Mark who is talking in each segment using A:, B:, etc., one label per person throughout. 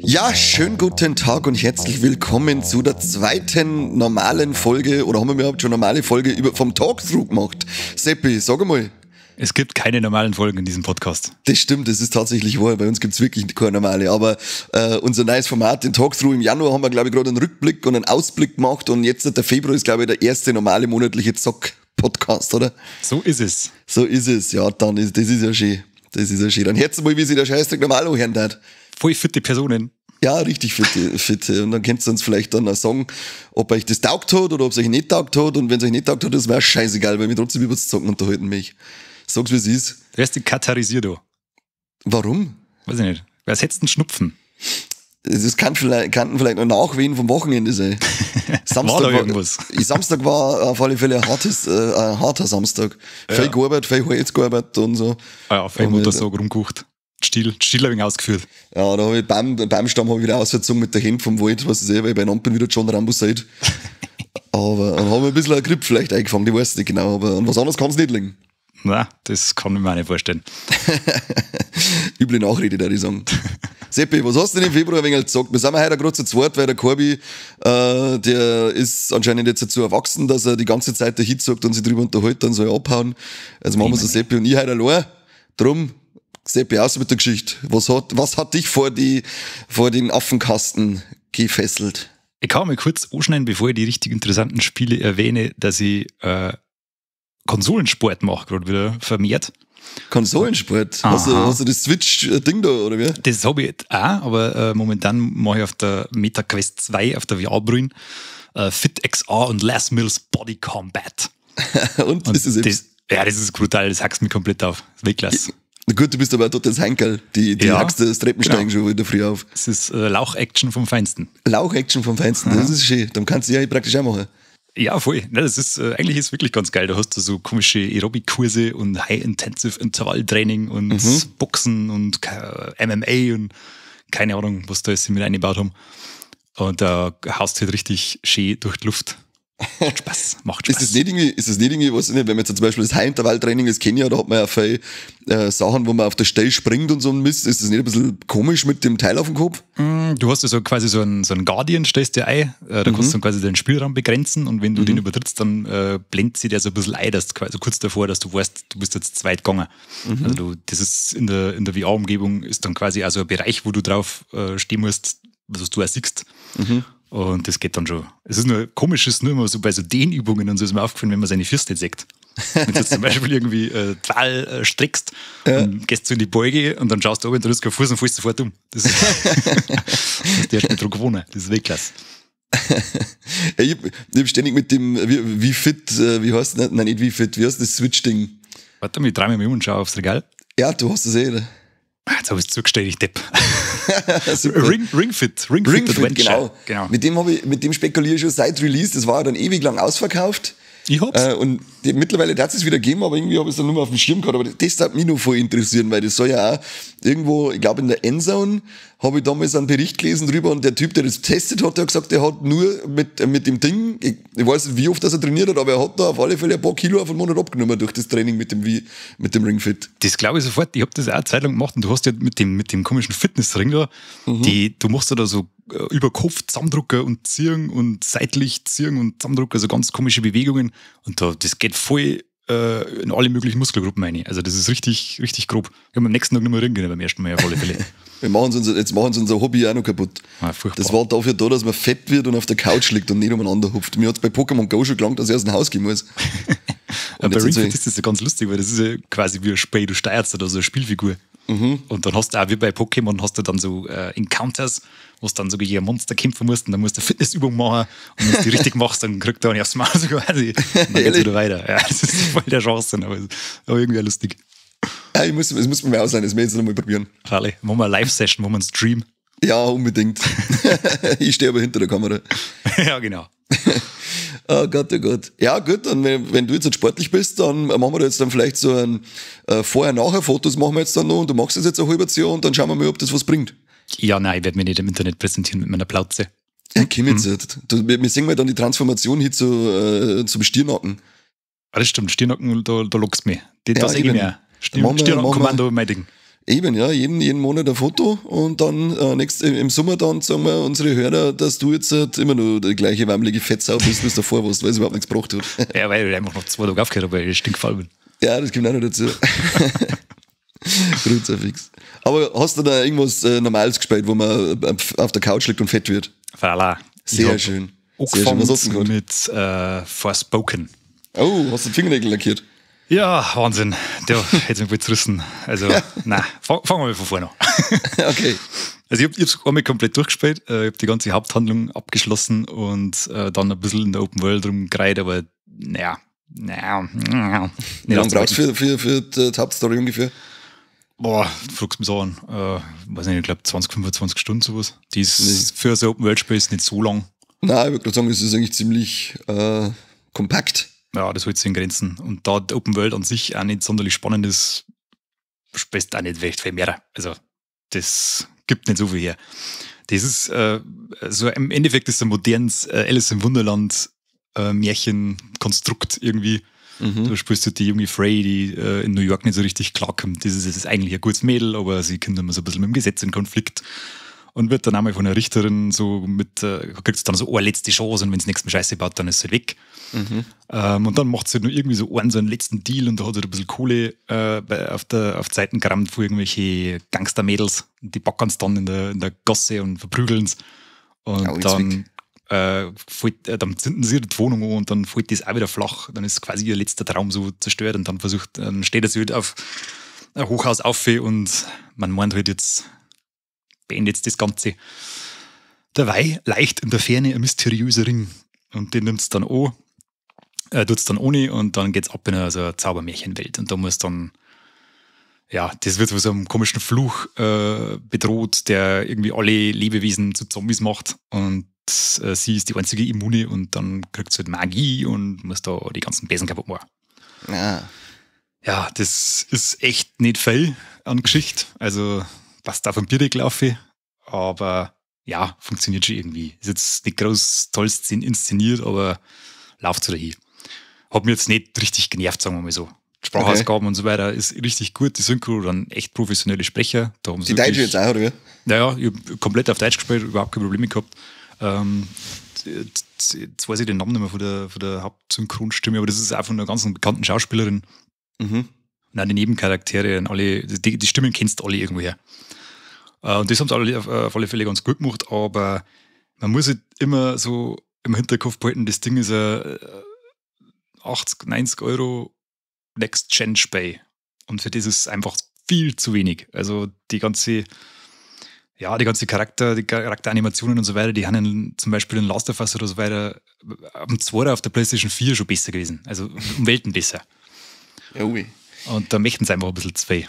A: Ja, schönen guten Tag und herzlich willkommen zu der zweiten normalen Folge, oder haben wir überhaupt schon normale Folge vom Talkthrough gemacht? Seppi, sag einmal.
B: Es gibt keine normalen Folgen in diesem Podcast.
A: Das stimmt, das ist tatsächlich wahr. Bei uns gibt's wirklich keine normale. Aber unser neues Format, den Talkthrough im Januar, haben wir, glaube ich, gerade einen Rückblick und einen Ausblick gemacht. Und jetzt, der Februar, ist, glaube ich, der erste normale monatliche Zock-Podcast, oder?
B: So ist es.
A: So ist es, ja, dann ist, das ist ja schön. Das ist ja schön. Dann hört's mal, wie sich der Scheißdreck normal anhören darf.
B: Voll fitte Personen.
A: Ja, richtig fitte. Und dann könnt ihr uns vielleicht dann auch sagen, ob euch das taugt hat oder ob es euch nicht taugt hat. Und wenn es euch nicht taugt hat, ist mir auch scheißegal, weil wir trotzdem über das Zocken unterhalten mich. Sag's, wie es ist.
B: Du wirst dich katarisiert, du.
A: Warum?
B: Weiß ich nicht. Was hättest du denn Schnupfen?
A: Das kann vielleicht, kann vielleicht noch Nachwehen vom Wochenende sein.
B: Samstag war da irgendwas?
A: Samstag war auf alle Fälle ein harter Samstag. Ja. Viel gearbeitet, viel Holz gearbeitet und so.
B: Ah ja, viel Motorsäge rumgekocht. Stiel habe ich ausgeführt.
A: Ja, da habe ich Baumstamm hab ich wieder ausgezogen mit der Hand vom Wald, was ich sehe, weil ich beieinander bin, wieder John Rambo seid. Aber dann haben wir ein bisschen einen Grip vielleicht eingefangen, ich weiß nicht genau, aber an was anderes kann es nicht liegen.
B: Nein, das kann ich mir auch nicht vorstellen.
A: Üble Nachrede, würde ich sagen. Seppi, was hast du denn im Februar ein wenig gesagt? Wir sind heute gerade zu zweit, weil der Corby, der ist anscheinend jetzt dazu erwachsen, dass er die ganze Zeit der Hit sagt und sich drüber unterhält, dann soll er abhauen. Also machen wir so Seppi und ich heute allein. Drum, Seppi, aus mit der Geschichte. Was hat dich vor den Affenkasten gefesselt?
B: Ich kann mal kurz anschneiden, bevor ich die richtig interessanten Spiele erwähne, dass ich Konsolensport mache, gerade wieder vermehrt.
A: Konsolensport? Hast du das Switch-Ding da, oder wie?
B: Das habe ich auch, aber momentan mache ich auf der Meta Quest 2, auf der VR-Brille, Fit XR und Les Mills Body Combat.
A: Und ist es
B: das? Ja, das ist brutal, das hackst mich komplett auf. Das ist Weltklasse.
A: Na gut, du bist aber auch total Henkel. Die ja, hackst das Treppensteigen genau schon wieder früh auf.
B: Das ist Lauch-Action vom Feinsten.
A: Lauch-Action vom Feinsten, das ist schön. Dann kannst du ja praktisch auch machen.
B: Ja, voll. Das ist, eigentlich ist es wirklich ganz geil. Da hast du so komische Aerobic-Kurse und High-Intensive-Intervalltraining und Boxen und MMA und keine Ahnung, was da jetzt mit eingebaut haben. Und da haust du halt richtig schön durch die Luft. Macht Spaß, macht Spaß.
A: Ist das nicht irgendwie, was nicht, wenn man jetzt zum Beispiel das High-Intervall-Training, das kenne ich ja, da hat man ja viel Sachen, wo man auf der Stelle springt und so ein Mist. Ist das nicht ein bisschen komisch mit dem Teil auf dem Kopf?
B: Du hast ja so quasi so einen Guardian, stellst dir ein, da kannst du dann quasi deinen Spielraum begrenzen und wenn du den übertrittst, dann blendet sich der so ein bisschen ein, dass du quasi kurz davor, dass du weißt, du bist jetzt zu weit gegangen. Also das ist in der VR-Umgebung ist dann quasi auch so ein Bereich, wo du drauf stehen musst, was du auch siehst. Und das geht dann schon. Es ist nur komisch, es ist nur immer so bei so Dehnübungen und so ist mir aufgefallen, wenn man seine Füße nicht sieht. Wenn du jetzt zum Beispiel irgendwie Pfahl streckst, ja, und gehst du in die Beuge und dann schaust du oben und du hast keinen Fuß und fällst sofort um. Das ist, das ist erst mit dran gewohnt. Das ist Weltklasse.
A: Ja, ich hab ständig mit dem, wie fit, wie heißt das? Nein, nicht wie fit, wie heißt das Switch-Ding?
B: Warte mal, ich drehe mich um und schau aufs Regal.
A: Ja, du hast das eh, oder?
B: Jetzt habe ich es zugestellt, ich Depp. Ring Fit Adventure.
A: Genau. Mit dem spekuliere ich schon seit Release. Das war ja dann ewig lang ausverkauft.
B: Ich hab's.
A: Und mittlerweile hat es wieder gegeben, aber irgendwie habe ich es dann nur mehr auf dem Schirm gehabt. Aber das darf mich noch voll interessieren, weil das soll ja auch irgendwo, ich glaube in der Endzone, habe ich damals einen Bericht gelesen drüber und der Typ, der das getestet hat, der hat gesagt, der hat nur mit dem Ding, ich weiß nicht, wie oft das er trainiert hat, aber er hat da auf alle Fälle ein paar Kilo auf einen Monat abgenommen durch das Training mit dem Ring Fit.
B: Das glaube ich sofort. Ich habe das auch eine Zeit lang gemacht und du hast ja mit dem komischen Fitnessring da, du machst ja da so über Kopf zusammendrucken und ziehen und seitlich ziehen und zusammendrucken, also ganz komische Bewegungen und da, das geht voll in alle möglichen Muskelgruppen rein. Also das ist richtig, richtig grob. Ich habe am nächsten Tag nicht mehr ringen können beim ersten Mal auf alle Fälle.
A: Jetzt machen sie unser Hobby auch noch kaputt.
B: Ah,
A: das war dafür da, dass man fett wird und auf der Couch liegt und nicht umeinander hupft. Mir hat es bei Pokémon Go schon gelangt, dass ich aus dem Haus gehen muss.
B: Und bei Ring Fit ist das ja ganz lustig, weil das ist ja quasi wie ein Spiel, du steuerst da so eine Spielfigur. Und dann hast du auch wie bei Pokémon hast du dann so Encounters, wo du dann so gegen ein Monster kämpfen musst und dann musst du eine Fitnessübung machen und wenn du die richtig machst, dann kriegt er auch nicht aufs Maul so quasi. Und dann geht's wieder weiter. Ja, das ist voll der Chance, aber irgendwie auch lustig.
A: Ja, das muss man mir auch sein, das muss ich jetzt nochmal probieren.
B: Freilich, machen wir eine Live-Session, machen wir einen Stream.
A: Ja, unbedingt. Ich stehe aber hinter der Kamera.
B: Ja, genau.
A: Oh Gott, oh Gott. Ja, gut, dann, wenn du jetzt halt sportlich bist, dann machen wir da jetzt dann vielleicht so ein Vorher-Nachher-Fotos machen wir jetzt dann noch und du machst das jetzt ein halbes Jahr und dann schauen wir mal, ob das was bringt.
B: Ja, nein, ich werde mich nicht im Internet präsentieren mit meiner Plauze.
A: Ja, komm jetzt. Du, wir sehen mal dann die Transformation hin zum Stiernacken.
B: Ah, das stimmt, Stiernacken, da lockst du mich. Die, ja, da sehe ich mehr. Stiernacken-Kommando, mein Ding.
A: Eben, ja, jeden Monat ein Foto und dann im Sommer dann sagen wir unsere Hörer, dass du jetzt halt immer noch die gleiche wammlige Fettsau bist, wie du davor warst, weil es überhaupt nichts gebracht hat.
B: Ja, weil ich einfach noch 2 Tage aufgehört habe, weil ich stinkfaul bin.
A: Ja, das kommt auch noch dazu. Kruzifix. Aber hast du da irgendwas Normales gespielt, wo man auf der Couch liegt und fett wird?
B: Voilà.
A: Sehr schön.
B: Sehr schön. Was hast du denn mit Forspoken.
A: Oh, hast du die Fingernägel lackiert?
B: Ja, Wahnsinn. Der hätte mich wohl zerrissen. Also, ja. Nein, fangen wir mal von vorne an.
A: Okay.
B: Also, ich hab's einmal komplett durchgespielt. Ich habe die ganze Haupthandlung abgeschlossen und dann ein bisschen in der Open World rumgereiht, aber naja.
A: Wie lange brauchst du für die Hauptstory ungefähr?
B: Boah, du fragst mich so an. Weiß nicht, ich glaube 20, 25 Stunden sowas. Die ist für so ein Open-World-Spiel ist nicht so lang.
A: Nein, ich würde gerade sagen, es ist eigentlich ziemlich kompakt.
B: Ja, das hält sich in Grenzen. Und da die Open World an sich auch nicht sonderlich spannend ist, spielst du auch nicht recht viel mehr. Also, das gibt nicht so viel her. Das ist, so im Endeffekt ist ein modernes Alice im Wunderland Märchenkonstrukt irgendwie. Mhm. Du spielst halt die junge Frey, die in New York nicht so richtig klarkommt. Das ist eigentlich ein gutes Mädel, aber sie kommt immer so ein bisschen mit dem Gesetz in Konflikt und wird dann einmal von einer Richterin so mit, kriegt dann so eine letzte Chance und wenn es nächstes Mal Scheiße baut, dann ist sie halt weg. Mhm. Und dann macht sie halt nur irgendwie so einen letzten Deal und da hat sie halt ein bisschen Kohle auf die Seiten gerammt von irgendwelche Gangstermädels. Die packen es dann in der Gasse und verprügeln es. Und dann dann zünden sie die Wohnung an und dann fällt das auch wieder flach. Dann ist quasi ihr letzter Traum so zerstört und dann dann steht er sich halt auf ein Hochhaus auf und man meint halt jetzt, beendet jetzt das Ganze. Dabei leicht in der Ferne ein mysteriöser Ring und den nimmt es dann an, tut es dann ohne und dann geht's ab in eine, so eine Zaubermärchenwelt und da muss dann, ja, das wird von so einem komischen Fluch bedroht, der irgendwie alle Lebewesen zu Zombies macht und sie ist die einzige Immune und dann kriegt sie halt Magie und muss da die ganzen Besen kaputt machen.
A: Ja.
B: Ja, das ist echt nicht viel an Geschichte. Also passt auf den Bierdeckel auf, aber ja, funktioniert schon irgendwie. Ist jetzt nicht groß toll inszeniert, aber läuft so dahin. Hat mir jetzt nicht richtig genervt, sagen wir mal so. Sprachausgaben und so weiter ist richtig gut. Die Synchro, dann echt professionelle Sprecher. Da haben sie
A: die Deutsche jetzt auch, oder?
B: Naja, ich hab komplett auf Deutsch gespielt, überhaupt kein Problem gehabt. Jetzt weiß ich den Namen nicht mehr von der Hauptsynchronstimme, aber das ist auch von einer ganz bekannten Schauspielerin.
A: Mhm.
B: Und auch die Nebencharaktere und alle, die Stimmen kennst du alle irgendwoher. Und das haben sie alle auf alle Fälle ganz gut gemacht, aber man muss halt immer so im Hinterkopf behalten, das Ding ist ein 80, 90 Euro Next-Gen-Spiel. Und für das ist es einfach viel zu wenig. Also die ganze Charakter, die Charakteranimationen und so weiter, die haben zum Beispiel in Last of Us oder so weiter am 2 auf der PlayStation 4 schon besser gewesen. Also um Welten besser.
A: Ja, ui.
B: Und da möchten sie einfach ein bisschen zu viel.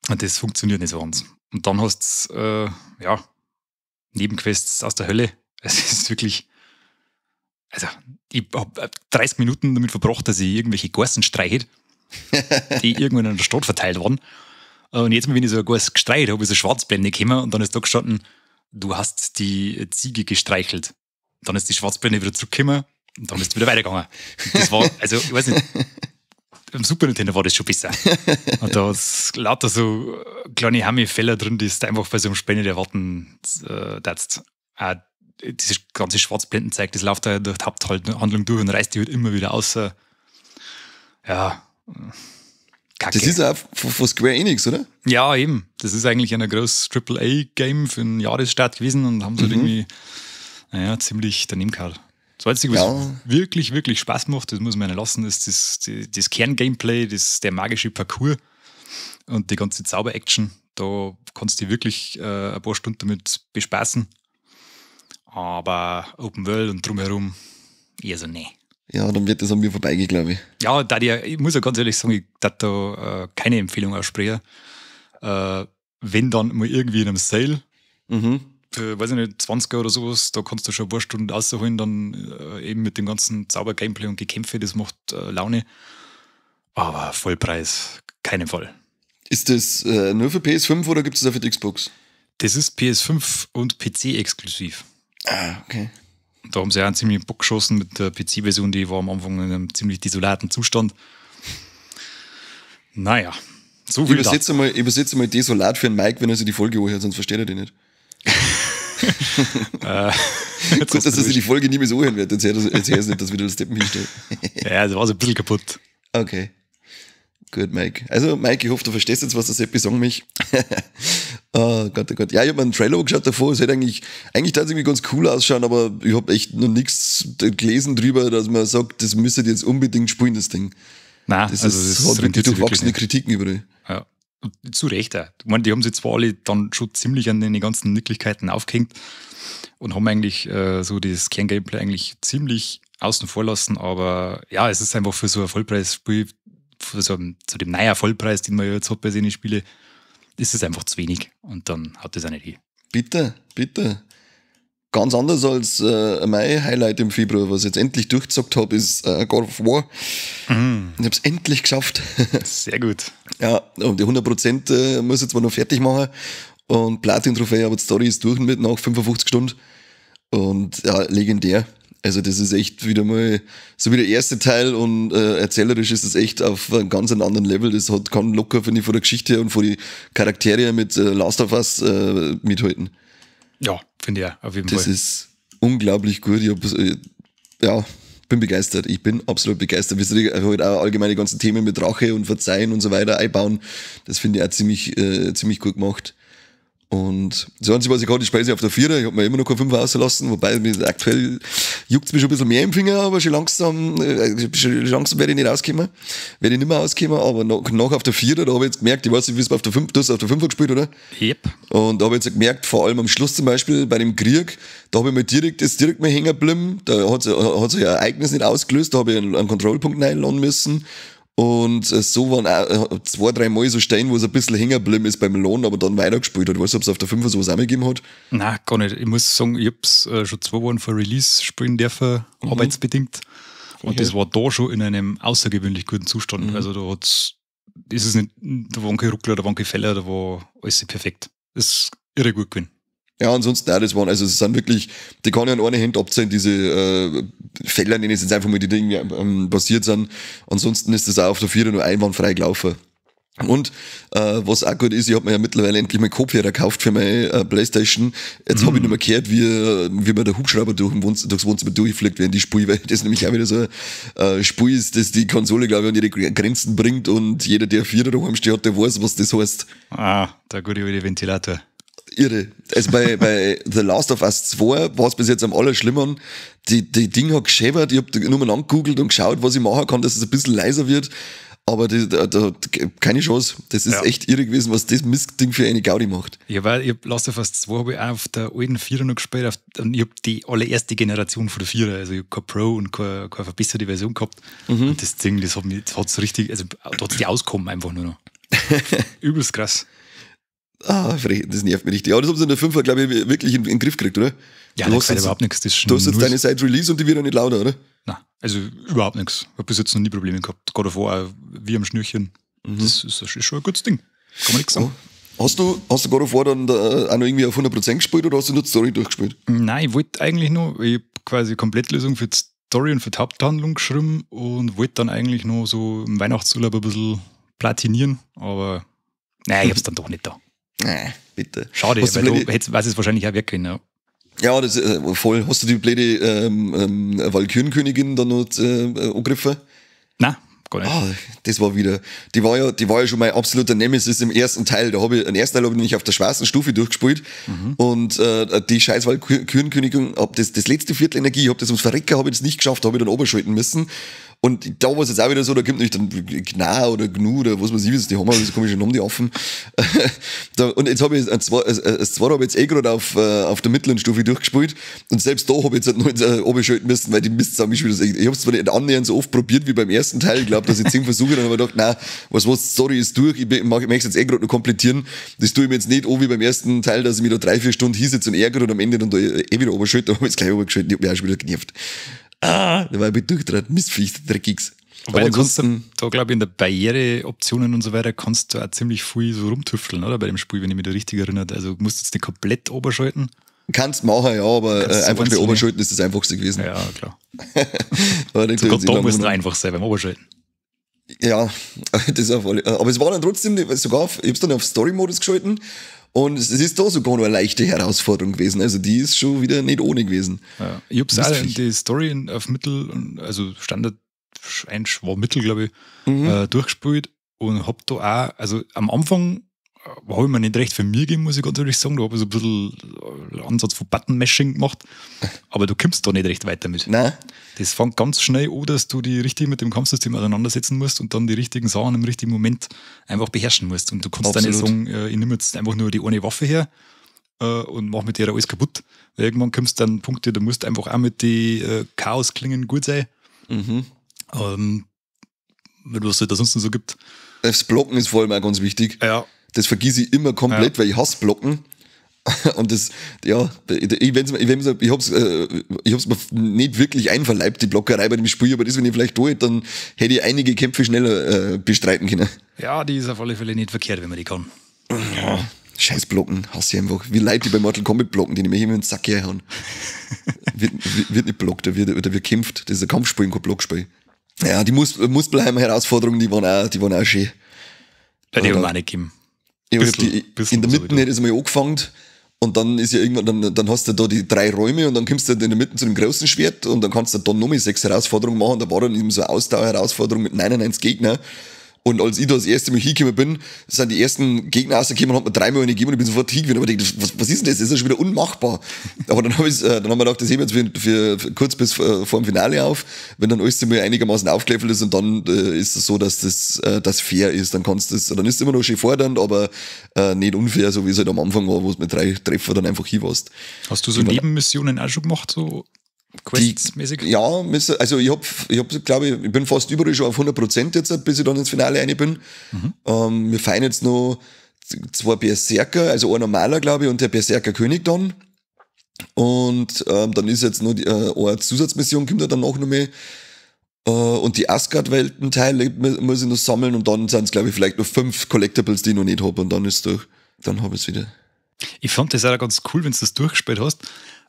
B: Und das funktioniert nicht so ganz. Und dann hast du, Nebenquests aus der Hölle. Es ist wirklich, also ich habe 30 Minuten damit verbracht, dass ich irgendwelche Gorsen streiche, die irgendwann in der Stadt verteilt waren. Und jetzt mal, wenn ich so ein Gors gestreichelt habe, ist eine Schwarzblende gekommen und dann ist da gestanden, du hast die Ziege gestreichelt. Dann ist die Schwarzblende wieder zurückgekommen und dann ist es wieder weitergegangen. Und das war, also ich weiß nicht, im Super Nintendo war das schon besser. Und da ist lauter so kleine Hammi-Fälle drin, die du einfach bei so einem Spiel nicht erwarten darfst. Auch dieses ganze Schwarzblendenzeug, das läuft da durch die Haupthandlung durch und reißt die halt immer wieder außer. Ja. Kacke.
A: Das ist auch von Square Enix, oder?
B: Ja, eben. Das ist eigentlich ein großes AAA-Game für einen Jahresstart gewesen und haben sie halt irgendwie, naja, ziemlich daneben gehauen. Das Einzige, was wirklich, wirklich Spaß macht, das muss man ja lassen, ist das Kern-Gameplay, der magische Parcours und die ganze Zauber-Action. Da kannst du dich wirklich ein paar Stunden damit bespaßen. Aber Open World und drumherum eher so, nee.
A: Ja, dann wird das an mir vorbeigehen, glaube ich.
B: Ja, ich muss ja ganz ehrlich sagen, ich darf da keine Empfehlung aussprechen. Wenn dann mal irgendwie in einem Sale, für, weiß ich nicht, 20er oder sowas, da kannst du schon ein paar Stunden rausholen, dann eben mit dem ganzen Zauber-Gameplay und Gekämpfe, das macht Laune. Aber Vollpreis, keinen Fall.
A: Ist das nur für PS5 oder gibt es das auch für die Xbox?
B: Das ist PS5 und PC exklusiv.
A: Ah, okay.
B: Da haben sie auch einen ziemlichen Bock geschossen mit der PC-Version, die war am Anfang in einem ziemlich desolaten Zustand. Naja, so viel.
A: Ich übersetze mal desolat für den Mike, wenn er sich die Folge anhört, sonst versteht er die nicht. Gut, dass er sich die Folge nie mehr so hören wird. Jetzt hört nicht, dass wieder das Deppen hinstellt.
B: Ja, das war so ein bisschen kaputt.
A: Okay. Gut, Mike. Also, Mike, ich hoffe, du verstehst jetzt, was der Seppi sagen mich. Oh Gott, oh Gott. Ja, ich habe mir einen Trailer angeschaut davor. Es hätte eigentlich tatsächlich ganz cool ausschauen, aber ich habe echt noch nichts gelesen drüber, dass man sagt, das müsstet ihr jetzt unbedingt spielen, das Ding.
B: Nein,
A: das also ist, das hat wirklich durchwachsene Kritiken überall.
B: Ja. Und zu Recht auch. Ich meine, die haben sich zwar alle dann schon ziemlich an den ganzen Nicklichkeiten aufgehängt und haben eigentlich so das Kerngameplay eigentlich ziemlich außen vor lassen, aber ja, es ist einfach für so ein Vollpreisspiel, für so zu dem neuen Vollpreis, den man ja jetzt hat bei seinen Spielen, ist es einfach zu wenig und dann hat das auch nicht hin.
A: Bitte, bitte. Ganz anders als mein Highlight im Februar, was ich jetzt endlich durchgezockt habe, ist God of War. Ich habe es endlich geschafft.
B: Sehr gut.
A: Ja, und die 100% muss ich jetzt mal noch fertig machen. Und Platin-Trophäe, aber die Story ist durch mit nach 55 Stunden. Und ja, legendär. Also das ist echt wieder mal so wie der erste Teil und erzählerisch ist es echt auf einem ganz anderen Level. Das kann locker, finde ich, von der Geschichte her und von den Charaktere mit Last of Us mithalten.
B: Ja, finde ich auch, auf jeden
A: das
B: Fall.
A: Das ist unglaublich gut. Ich ja, bin begeistert. Ich bin absolut begeistert. Wie sie halt auch allgemein die ganzen Themen mit Rache und Verzeihen und so weiter einbauen, das finde ich auch ziemlich gut gemacht. Und das Einzige, was ich gerade, ich spiele auf der Vierer, ich habe mir immer noch keine Fünfer ausgelassen, wobei mir aktuell juckt es mich schon ein bisschen mehr im Finger, aber schon langsam werde ich nicht auskommen. Werde ich nicht mehr auskommen, aber noch auf der Vierer, da habe ich jetzt gemerkt, ich weiß nicht, wie es auf der Fünf, du hast auf der Fünfer gespielt, oder?
B: Yep.
A: Und da habe ich jetzt gemerkt, vor allem am Schluss zum Beispiel bei dem Krieg, da habe ich mir direkt, ist direkt mal hängen geblieben, da hat sich ein Ereignis nicht ausgelöst, da habe ich einen Kontrollpunkt reinladen müssen. Und so waren auch zwei, drei Mal so Stellen, wo es ein bisschen hängen geblieben ist beim Laden, aber dann weitergespielt hat. Ich weiß nicht, ob es auf der 5 sowas auch gegeben hat.
B: Nein, gar nicht. Ich muss sagen, ich hab's schon 2 Wochen vor Release spielen dürfen, arbeitsbedingt. Und das war da schon in einem außergewöhnlich guten Zustand. Also da hat's, ist es nicht, da waren keine Ruckler, da waren keine Fehler, da war alles perfekt. Das ist irre gut gewesen.
A: Ja, ansonsten, nein, das waren, also es sind wirklich, die kann ich an einer Hand abzählen, diese Fehler, nenne ich jetzt einfach mal, die Dinge passiert sind. Ansonsten ist das auch auf der Vierer nur einwandfrei gelaufen. Und was auch gut ist, ich habe mir ja mittlerweile endlich mal Kopfhörer gekauft für meine Playstation. Jetzt habe ich nicht mehr gehört, wie mir der Hubschrauber durchs Wohnzimmer durchfliegt, während ich spiele, weil das nämlich auch wieder so ein Spiel ist, das die Konsole, glaube ich, an ihre Grenzen bringt und jeder, der Vierer daheim steht, der weiß, was das heißt.
B: Ah, der gute alte Ventilator.
A: Irre. Also bei The Last of Us 2 war es bis jetzt am allerschlimmsten. Die Ding hat gescheppert, ich habe nur mal angegoogelt und geschaut, was ich machen kann, dass es ein bisschen leiser wird. Aber keine Chance. Das ist echt irre gewesen, was das Mistding für eine Gaudi macht.
B: Ja, weil ich hab Last of Us 2 habe ich auch auf der alten Vierer noch gespielt. Und ich habe die allererste Generation von der Vierer, also ich hab kein Pro und keine verbesserte Version gehabt. Und das Ding, das hat's richtig, also da hat's die ausgekommen einfach nur noch. Übelst krass.
A: Ah, das nervt mich richtig. Aber das haben sie in der Fünfer, glaube ich, wirklich in den Griff gekriegt, oder?
B: Ja,
A: du
B: da
A: hast
B: gefällt
A: jetzt,
B: überhaupt nichts. Das ist
A: du hast jetzt
B: nur-
A: deine seit Release und die wird ja nicht lauter, oder?
B: Nein, also überhaupt nichts. Ich habe bis jetzt noch nie Probleme gehabt. God of War auch wie am Schnürchen. Das ist schon ein gutes Ding. Kann man nichts sagen.
A: Oh. Hast du God of War dann da auch noch irgendwie auf 100% gespielt oder hast du nur die Story durchgespielt?
B: Nein, ich wollte eigentlich nur, ich hab quasi Komplettlösung für die Story und für die Haupthandlung geschrieben und wollte dann eigentlich nur so im Weihnachtsurlaub ein bisschen platinieren, aber nein, ich hab's dann doch nicht da.
A: Nee, bitte.
B: Schade,
A: Hast du
B: weil
A: blöde-
B: da hättest, weiß es wahrscheinlich auch weg ja.
A: Ja, das voll. Hast du die blöde Walkürenkönigin dann noch angegriffen?
B: Nein, gar nicht.
A: Ah, das war wieder, die war ja schon mein absoluter Nemesis im ersten Teil. Da habe ich, den ersten Teil habe ich nämlich auf der schwersten Stufe durchgespielt. Und die scheiß Walkürenkönigin, hab das letzte Viertel Energie, ich hab das ums Verrecken, habe ich das nicht geschafft, habe ich dann oberschalten müssen. Und da war es jetzt auch wieder so, da kommt nicht dann Gna oder Gnu oder was weiß ich, was die haben, so komische Namen, die Affen. Da, und jetzt habe ich das zweite habe ich jetzt eh gerade auf der mittleren Stufe durchgespielt. Und selbst da habe ich jetzt halt noch runterschalten müssen, weil die Mist mich wieder. Ich habe es zwar nicht annähernd so oft probiert wie beim ersten Teil. Ich glaube, dass ich 10 Versuche, dann habe ich gedacht, nein, was, Story ist durch, ich möchte es jetzt eh gerade noch komplettieren. Das tue ich mir jetzt nicht an wie beim ersten Teil, dass ich mich da 3-4 Stunden hinsitze und ärgere und am Ende dann da eh wieder runterschalte. Da habe ich jetzt gleich runtergeschaltet, ich habe mich auch schon wieder genervt. Ah, da war ich durchgedreht. Mistviech, Dreckigs.
B: Aber ansonsten, da glaube ich, in der Barriereoptionen und so weiter kannst du auch ziemlich viel so rumtüfteln, oder? Bei dem Spiel, wenn ich mich da richtig erinnere. Also du musst jetzt nicht komplett oberschalten.
A: Kannst machen, ja, aber einfach schnell oberschalten ist das einfachste gewesen.
B: Ja, klar. Aber sogar da muss es einfach sein beim Oberschalten.
A: Ja, das ist auf alle. Aber es war dann trotzdem, sogar, ich hab's dann auf Story-Modus geschalten. Und es ist da sogar noch eine leichte Herausforderung gewesen. Also die ist schon wieder nicht ohne gewesen.
B: Ja, ich hab's auch die Story auf Mittel, also Standard, war Mittel, glaube ich, durchgespielt und hab da auch, also am Anfang habe ich mir nicht recht für mir gegeben, muss ich ganz ehrlich sagen. Da habe ich so ein bisschen Ansatz von Button-Mashing gemacht, aber du kommst da nicht recht weiter mit.
A: Nein.
B: Das fängt ganz schnell an, dass du die richtig mit dem Kampfsystem auseinandersetzen musst und dann die richtigen Sachen im richtigen Moment einfach beherrschen musst. Und du kannst da nicht sagen, ich nehme jetzt einfach nur die eine Waffe her und mach mit der alles kaputt. Weil irgendwann kommst du dann Punkte, da musst du einfach auch mit den Chaosklingen gut sein.
A: Mhm.
B: Was es da sonst noch so gibt.
A: Das Blocken ist vor allem auch ganz wichtig.
B: Ja.
A: Das vergieße ich immer komplett, weil ich hasse Blocken. Und das, ja, ich hab's mir nicht wirklich einverleibt, die Blockerei bei dem Spiel, aber das, wenn ich vielleicht tue, dann hätte ich einige Kämpfe schneller bestreiten können.
B: Ja, die ist auf alle Fälle nicht verkehrt, wenn man die kann.
A: Ja, scheiß Blocken, hasse ich einfach. Wie Leute, die bei Mortal Kombat blocken, die nehme ich immer in den Sack herhauen. Wird nicht blockt, da wird kämpft. Das ist ein Kampfspiel, kein Blockspiel. Ja, die Muspelheim-Herausforderungen, die waren auch schön.
B: Ja, die haben wir auch nicht gegeben.
A: In der Mitte hätte ich es mal angefangen und dann ist ja irgendwann, dann hast du da die 3 Räume und dann kommst du in der Mitte zu dem großen Schwert und dann kannst du dann nochmal 6 Herausforderungen machen. Da war dann eben so eine Ausdauer-Herausforderung mit 99 Gegner. Und als ich da das erste Mal hingekommen bin, sind die ersten Gegner rausgekommen und hat mir dreimal eine gegeben und ich bin sofort hingekommen. Aber ich dachte, was ist denn das? Das ist ja schon wieder unmachbar. Aber dann habe ich, dann haben wir gedacht, das heben wir jetzt für kurz bis vor dem Finale auf, wenn dann alles mal einigermaßen aufgelevelt ist und dann ist es so, dass das fair ist. Dann kannst das, dann ist es immer noch schön fordernd, aber nicht unfair, so wie es halt am Anfang war, wo es mit 3 Treffer dann einfach hin warst.
B: Hast du so Nebenmissionen auch schon gemacht, so? Quests-mäßig?
A: Ja, also ich hab, glaube ich, ich bin fast überall schon auf 100% jetzt, bis ich dann ins Finale rein bin. Mhm. Wir feiern jetzt noch 2 Berserker, also ein normaler, glaube ich, und der Berserker-König dann. Und dann ist jetzt noch die, eine Zusatzmission, kommt da dann auch noch mehr. Und die Asgard-Weltenteile muss ich noch sammeln und dann sind es, glaube ich, vielleicht noch 5 Collectibles, die ich noch nicht habe und dann ist durch. Dann habe ich es wieder.
B: Ich fand das auch ganz cool, wenn du das durchgespielt hast.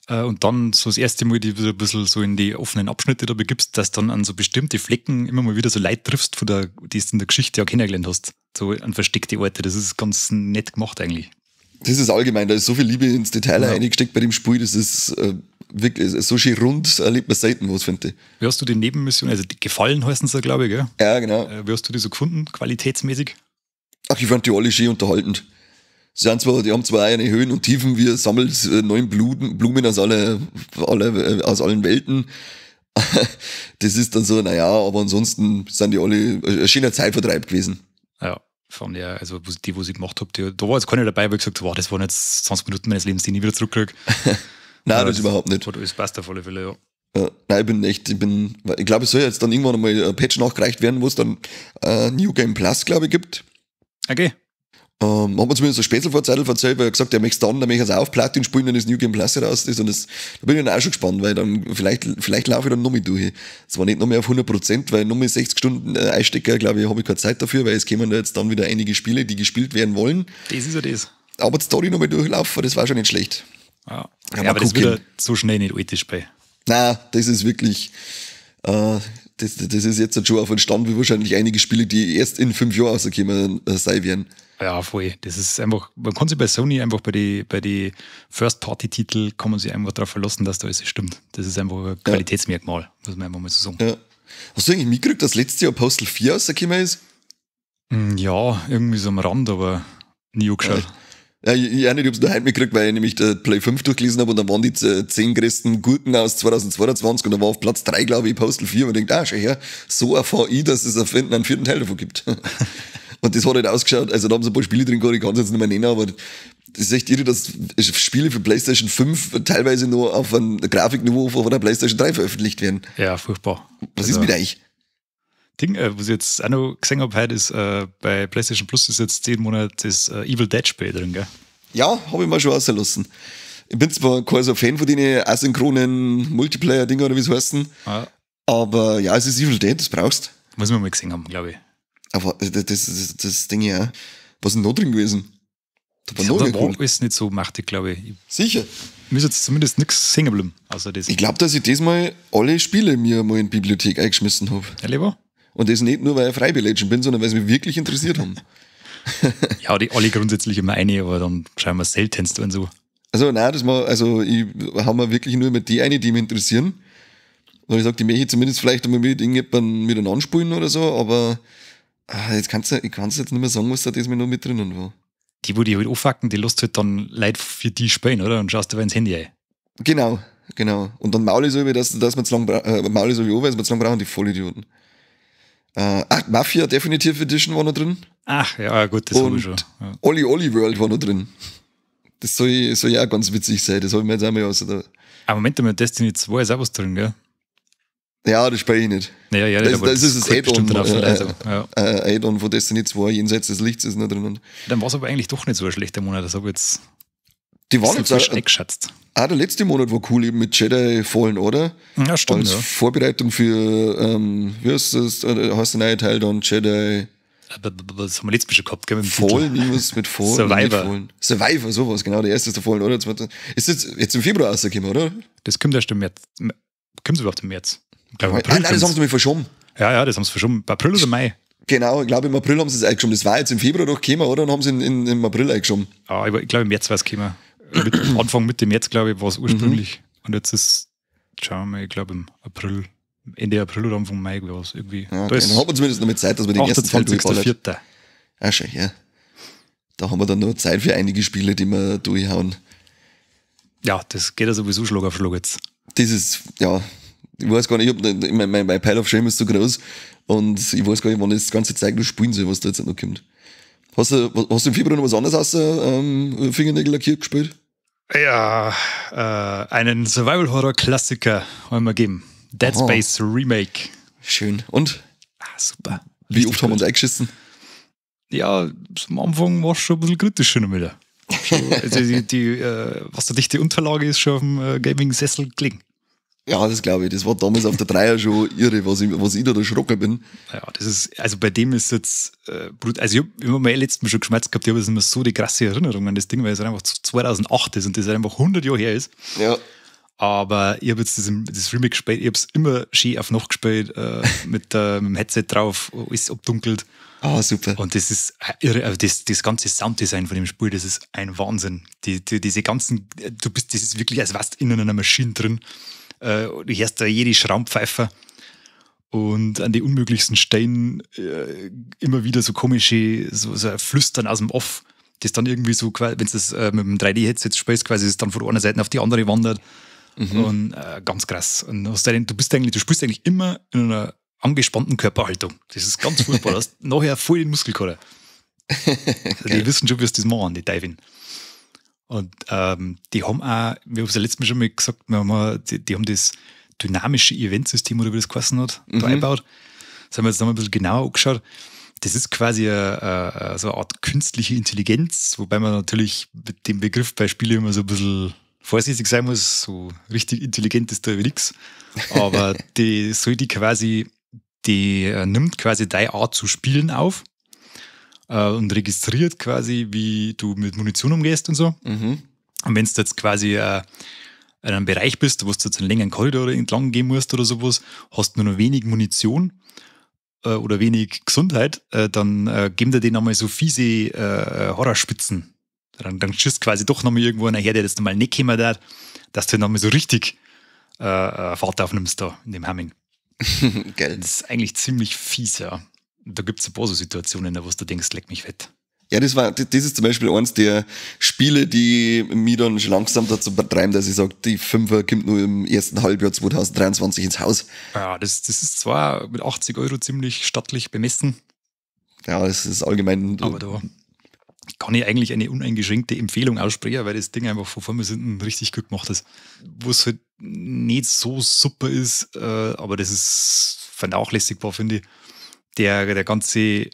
B: Und dann so das erste Mal die wieder ein bisschen so in die offenen Abschnitte da begibst, dass dann an so bestimmte Flecken immer mal wieder so Leute triffst, von der, die du in der Geschichte ja kennengelernt hast. So an versteckte Orte. Das ist ganz nett gemacht eigentlich.
A: Das ist allgemein, da ist so viel Liebe ins Detail reingesteckt bei dem Spiel, das ist wirklich so schön rund, erlebt man selten was, finde ich.
B: Wie hast du die Nebenmission, also die Gefallen heißen sie, glaube ich, gell?
A: Ja, genau.
B: Wie hast du die so gefunden, qualitätsmäßig?
A: Ach, ich fand die alle schön unterhaltend. Sie haben zwar, die haben zwar eine Höhen und Tiefen, wir sammeln 9 Blumen aus, aus allen Welten. Das ist dann so, naja, aber ansonsten sind die alle ein schöner Zeitvertreib gewesen.
B: Ja, fand ich auch, also die, wo ich gemacht habe, da war jetzt keiner dabei, wo ich gesagt habe, wow, das waren jetzt 20 Minuten meines Lebens, die ich nie wieder zurückkriege.
A: Nein, das überhaupt nicht.
B: Das passt auf alle Fälle, ja.
A: Ja, nein, ich glaube, es soll jetzt dann irgendwann einmal ein Patch nachgereicht werden, wo es dann New Game Plus, glaube ich, gibt.
B: Okay.
A: Hat mir zumindest ein Spätzle erzählt, weil er gesagt hat, er möchte dann, dann möchte er es auf Platin spielen, wenn das New Game Plus raus ist. Und das, da bin ich dann auch schon gespannt, weil dann vielleicht laufe ich dann noch mehr durch. Zwar nicht noch mehr auf 100%, weil noch mehr 60 Stunden Einstecker, glaube ich, habe ich keine Zeit dafür, weil es kämen da jetzt dann wieder einige Spiele, die gespielt werden wollen.
B: Das ist ja das.
A: Aber die Story noch mal durchlaufen, das war schon nicht schlecht.
B: Ja, ja, aber das wird so schnell nicht alt, das Spiel.
A: Nein, das ist wirklich, das ist jetzt schon auf einem Stand, wie wahrscheinlich einige Spiele, die erst in 5 Jahren rausgekommen sein werden.
B: Ja, voll. Das ist einfach, man kann sich bei Sony einfach bei die First-Party-Titel kann man sich einfach darauf verlassen, dass da alles stimmt. Das ist einfach ein Qualitätsmerkmal, muss man einfach mal so sagen.
A: Ja. Hast du eigentlich mitgekriegt, dass letztes Jahr Postal 4 rausgekommen ist?
B: Ja, irgendwie so am Rand, aber nie angeschaut.
A: Ja. Ja, ich auch nicht, ich hab's nur heute mitgekriegt, weil ich nämlich der Play 5 durchgelesen habe und dann waren die 10 größten Gurken aus 2022 und da war auf Platz 3, glaube ich, Postal 4 und ich denke, ah, schau her, so erfahre ich, dass es einen vierten Teil davon gibt. Und das hat halt ausgeschaut, also da haben sie ein paar Spiele drin gehabt, ich kann es jetzt nicht mehr nennen, aber das ist echt irre, dass Spiele für PlayStation 5 teilweise nur auf einem Grafikniveau von der PlayStation 3 veröffentlicht werden.
B: Ja, furchtbar.
A: Was ist mit euch?
B: Ding, was ich jetzt auch noch gesehen habe heute, ist bei PlayStation Plus ist jetzt 10 Monate das Evil Dead Spiel drin, gell?
A: Ja, habe ich mal schon rausgelassen. Ich bin zwar kein so Fan von den asynchronen Multiplayer-Dinger oder wie es heißen,
B: Ja.
A: aber ja, es ist Evil Dead, das brauchst.
B: Muss man mal gesehen haben, glaube ich.
A: Aber das Ding ja. Was ist denn noch drin gewesen? Da war
B: Das
A: noch
B: war
A: mehr cool.
B: alles nicht so machtig, glaube ich. Ich
A: Sicher.
B: mir ist jetzt zumindest nichts hängen geblieben, außer das.
A: Ich glaube, dass ich diesmal alle Spiele mir mal in die Bibliothek eingeschmissen habe.
B: Ja, lieber?
A: Und das nicht nur, weil ich Freibilätschen bin, sondern weil sie mich wirklich interessiert haben.
B: Ja, die alle grundsätzlich immer eine, aber dann schauen wir seltenst und so.
A: Also nein, das mal, also ich hau mir wirklich nur mit die eine, die mich interessieren. Und ich sag, die möchte ich zumindest vielleicht einmal mit irgendjemandem miteinander spielen oder so, aber jetzt kannst du, ich kann's jetzt nicht mehr sagen, was da diesmal noch mit drinnen war.
B: Die, wo die halt anfacken, die lässt halt dann Leute für die spielen, oder? Und schaust du aber ins Handy ein.
A: Genau, genau. Und dann maul ich so, dass wir zu lang maul ich so wie an, weil wir zu lang brauchen, die Vollidioten. Mafia Definitive Edition war noch drin.
B: Ach, ja, gut, das habe ich schon.
A: Und
B: Ja.
A: Olli Olli World war noch drin. Das soll ja auch ganz witzig sein, das habe ich mir jetzt einmal aus.
B: Aber Moment einmal, Destiny 2 ist auch was drin, gell?
A: Ja, das spiele ich nicht.
B: Naja, ja,
A: Das,
B: aber
A: das ist das
B: gehört
A: Add-on.
B: bestimmt dann auch von also, ja.
A: Add-on von Destiny 2, Jenseits des Lichts ist noch drinnen.
B: Dann war es aber eigentlich doch nicht so ein schlechter Monat. Das habe ich jetzt
A: Die waren jetzt
B: falsch
A: auch,
B: eingeschätzt.
A: auch der letzte Monat war cool, eben mit Jedi Fallen Order.
B: Ja, stimmt.
A: Als
B: Ja.
A: Vorbereitung für, wie heißt das, heißt der neue Teil dann? Jedi
B: Aber das haben wir letztes Mal schon gehabt, gell? Mit dem Titel.
A: Fallen, irgendwas mit Fallen.
B: Survivor.
A: Nicht Fallen. Survivor, sowas, genau. Der erste ist der Fallen, oder? Der zweite. Ist jetzt im Februar rausgekommen, oder?
B: Das kommt erst im März. Kommt es überhaupt im März? Ich glaub, im April
A: Ah, nein, das haben
B: kommt's.
A: sie mir verschoben.
B: Ja, ja, das haben sie verschoben. April oder Mai?
A: Genau, ich glaube im April haben sie es eingeschoben. Das war jetzt im Februar doch gekommen, oder? Und haben sie im April eingeschoben.
B: Ah, ich glaube, im März war es gekommen. Anfang Mitte März, glaube ich, war es ursprünglich. Und jetzt ist, schauen wir mal, ich glaube im April, Ende April oder Anfang Mai war es irgendwie.
A: Ja,
B: Da
A: okay.
B: ist
A: Dann haben wir zumindest noch mit Zeit, dass wir den ersten Teil durchballern.
B: 28.04.
A: Ah, schön, ja. Da haben wir dann noch Zeit für einige Spiele, die wir durchhauen.
B: Ja, das geht ja sowieso Schlag auf Schlag jetzt.
A: Das ist, ja, ich weiß gar nicht, ich hab, mein Pile of Shame ist so groß und ich weiß gar nicht, wann ich das ganze Zeug noch spielen soll, was da jetzt noch kommt. Hast du im Februar noch was anderes außer Fingernägel lackiert gespielt?
B: Ja, einen Survival-Horror-Klassiker wollen wir geben. Dead
A: Aha.
B: Space Remake.
A: Schön. Und?
B: Ah, super.
A: Wie
B: Richtig
A: oft haben wir
B: gut.
A: uns eingeschissen?
B: Ja, am Anfang war es schon ein bisschen kritisch schon wieder. Schon, also die was der dichte Unterlage ist, schon auf dem Gaming-Sessel gelegen.
A: Ja, das glaube ich. Das war damals auf der Dreier schon irre, was ich da erschrocken bin.
B: Ja, das ist, also bei dem ist jetzt, also ich habe immer mal letztes Mal schon geschmerzt gehabt, ich habe jetzt immer so die krasse Erinnerung an das Ding, weil es einfach 2008 ist und das einfach 100 Jahre her ist.
A: Ja.
B: Aber ich habe jetzt das Remake gespielt, ich habe es immer schön auf Nacht gespielt, mit dem Headset drauf, alles abdunkelt.
A: Ah, super.
B: Und das ist irre, also das ganze Sounddesign von dem Spiel, das ist ein Wahnsinn. Diese ganzen, du bist, das ist wirklich, als wärst du in einer Maschine drin. Du hörst da jede Schrammpfeife und an die unmöglichsten Stellen immer wieder so komische, so Flüstern aus dem Off, das dann irgendwie so, wenn du das mit dem 3D-Headset spielst, quasi das dann von einer Seite auf die andere wandert. Mhm. Und ganz krass. Und du spielst eigentlich immer in einer angespannten Körperhaltung. Das ist ganz furchtbar. Du hast nachher voll den Muskelkater. Also die wissen schon, wie sie das machen, die Diving. Und die haben auch, wir haben es ja letztes Mal schon mal gesagt, die haben das dynamische Eventsystem oder wie das geheißen hat, da eingebaut. Das haben wir jetzt noch mal ein bisschen genauer angeschaut. Das ist quasi so eine Art künstliche Intelligenz, wobei man natürlich mit dem Begriff bei Spielen immer so ein bisschen vorsichtig sein muss. So richtig intelligent ist da nichts. Aber die soll die quasi, die nimmt quasi deine Art zu spielen auf und registriert quasi, wie du mit Munition umgehst und so.
A: Mhm.
B: Und wenn du jetzt quasi in einem Bereich bist, wo du jetzt einen längeren Korridor entlang gehen musst oder sowas, hast nur noch wenig Munition oder wenig Gesundheit, dann geben dir die nochmal so fiese Horrorspitzen. Dann schießt quasi doch nochmal irgendwo einer her, der das nochmal nicht kommen darf, dass du nochmal so richtig Fahrt aufnimmst da in dem Humming.
A: Geil.
B: Das ist eigentlich ziemlich fies, ja. Da gibt es ein paar so Situationen, wo du denkst, leck mich fett.
A: Ja, das ist zum Beispiel eins der Spiele, die mich dann schon langsam dazu treiben, dass ich sage, die Fünfer kommt nur im ersten Halbjahr 2023 ins Haus.
B: Ja, das ist zwar mit 80 Euro ziemlich stattlich bemessen.
A: Ja, das ist allgemein.
B: Aber da kann ich eigentlich eine uneingeschränkte Empfehlung aussprechen, weil das Ding einfach von vorne bis hinten richtig gut gemacht ist. Wo es halt nicht so super ist, aber das ist vernachlässigbar, finde ich. Der ganze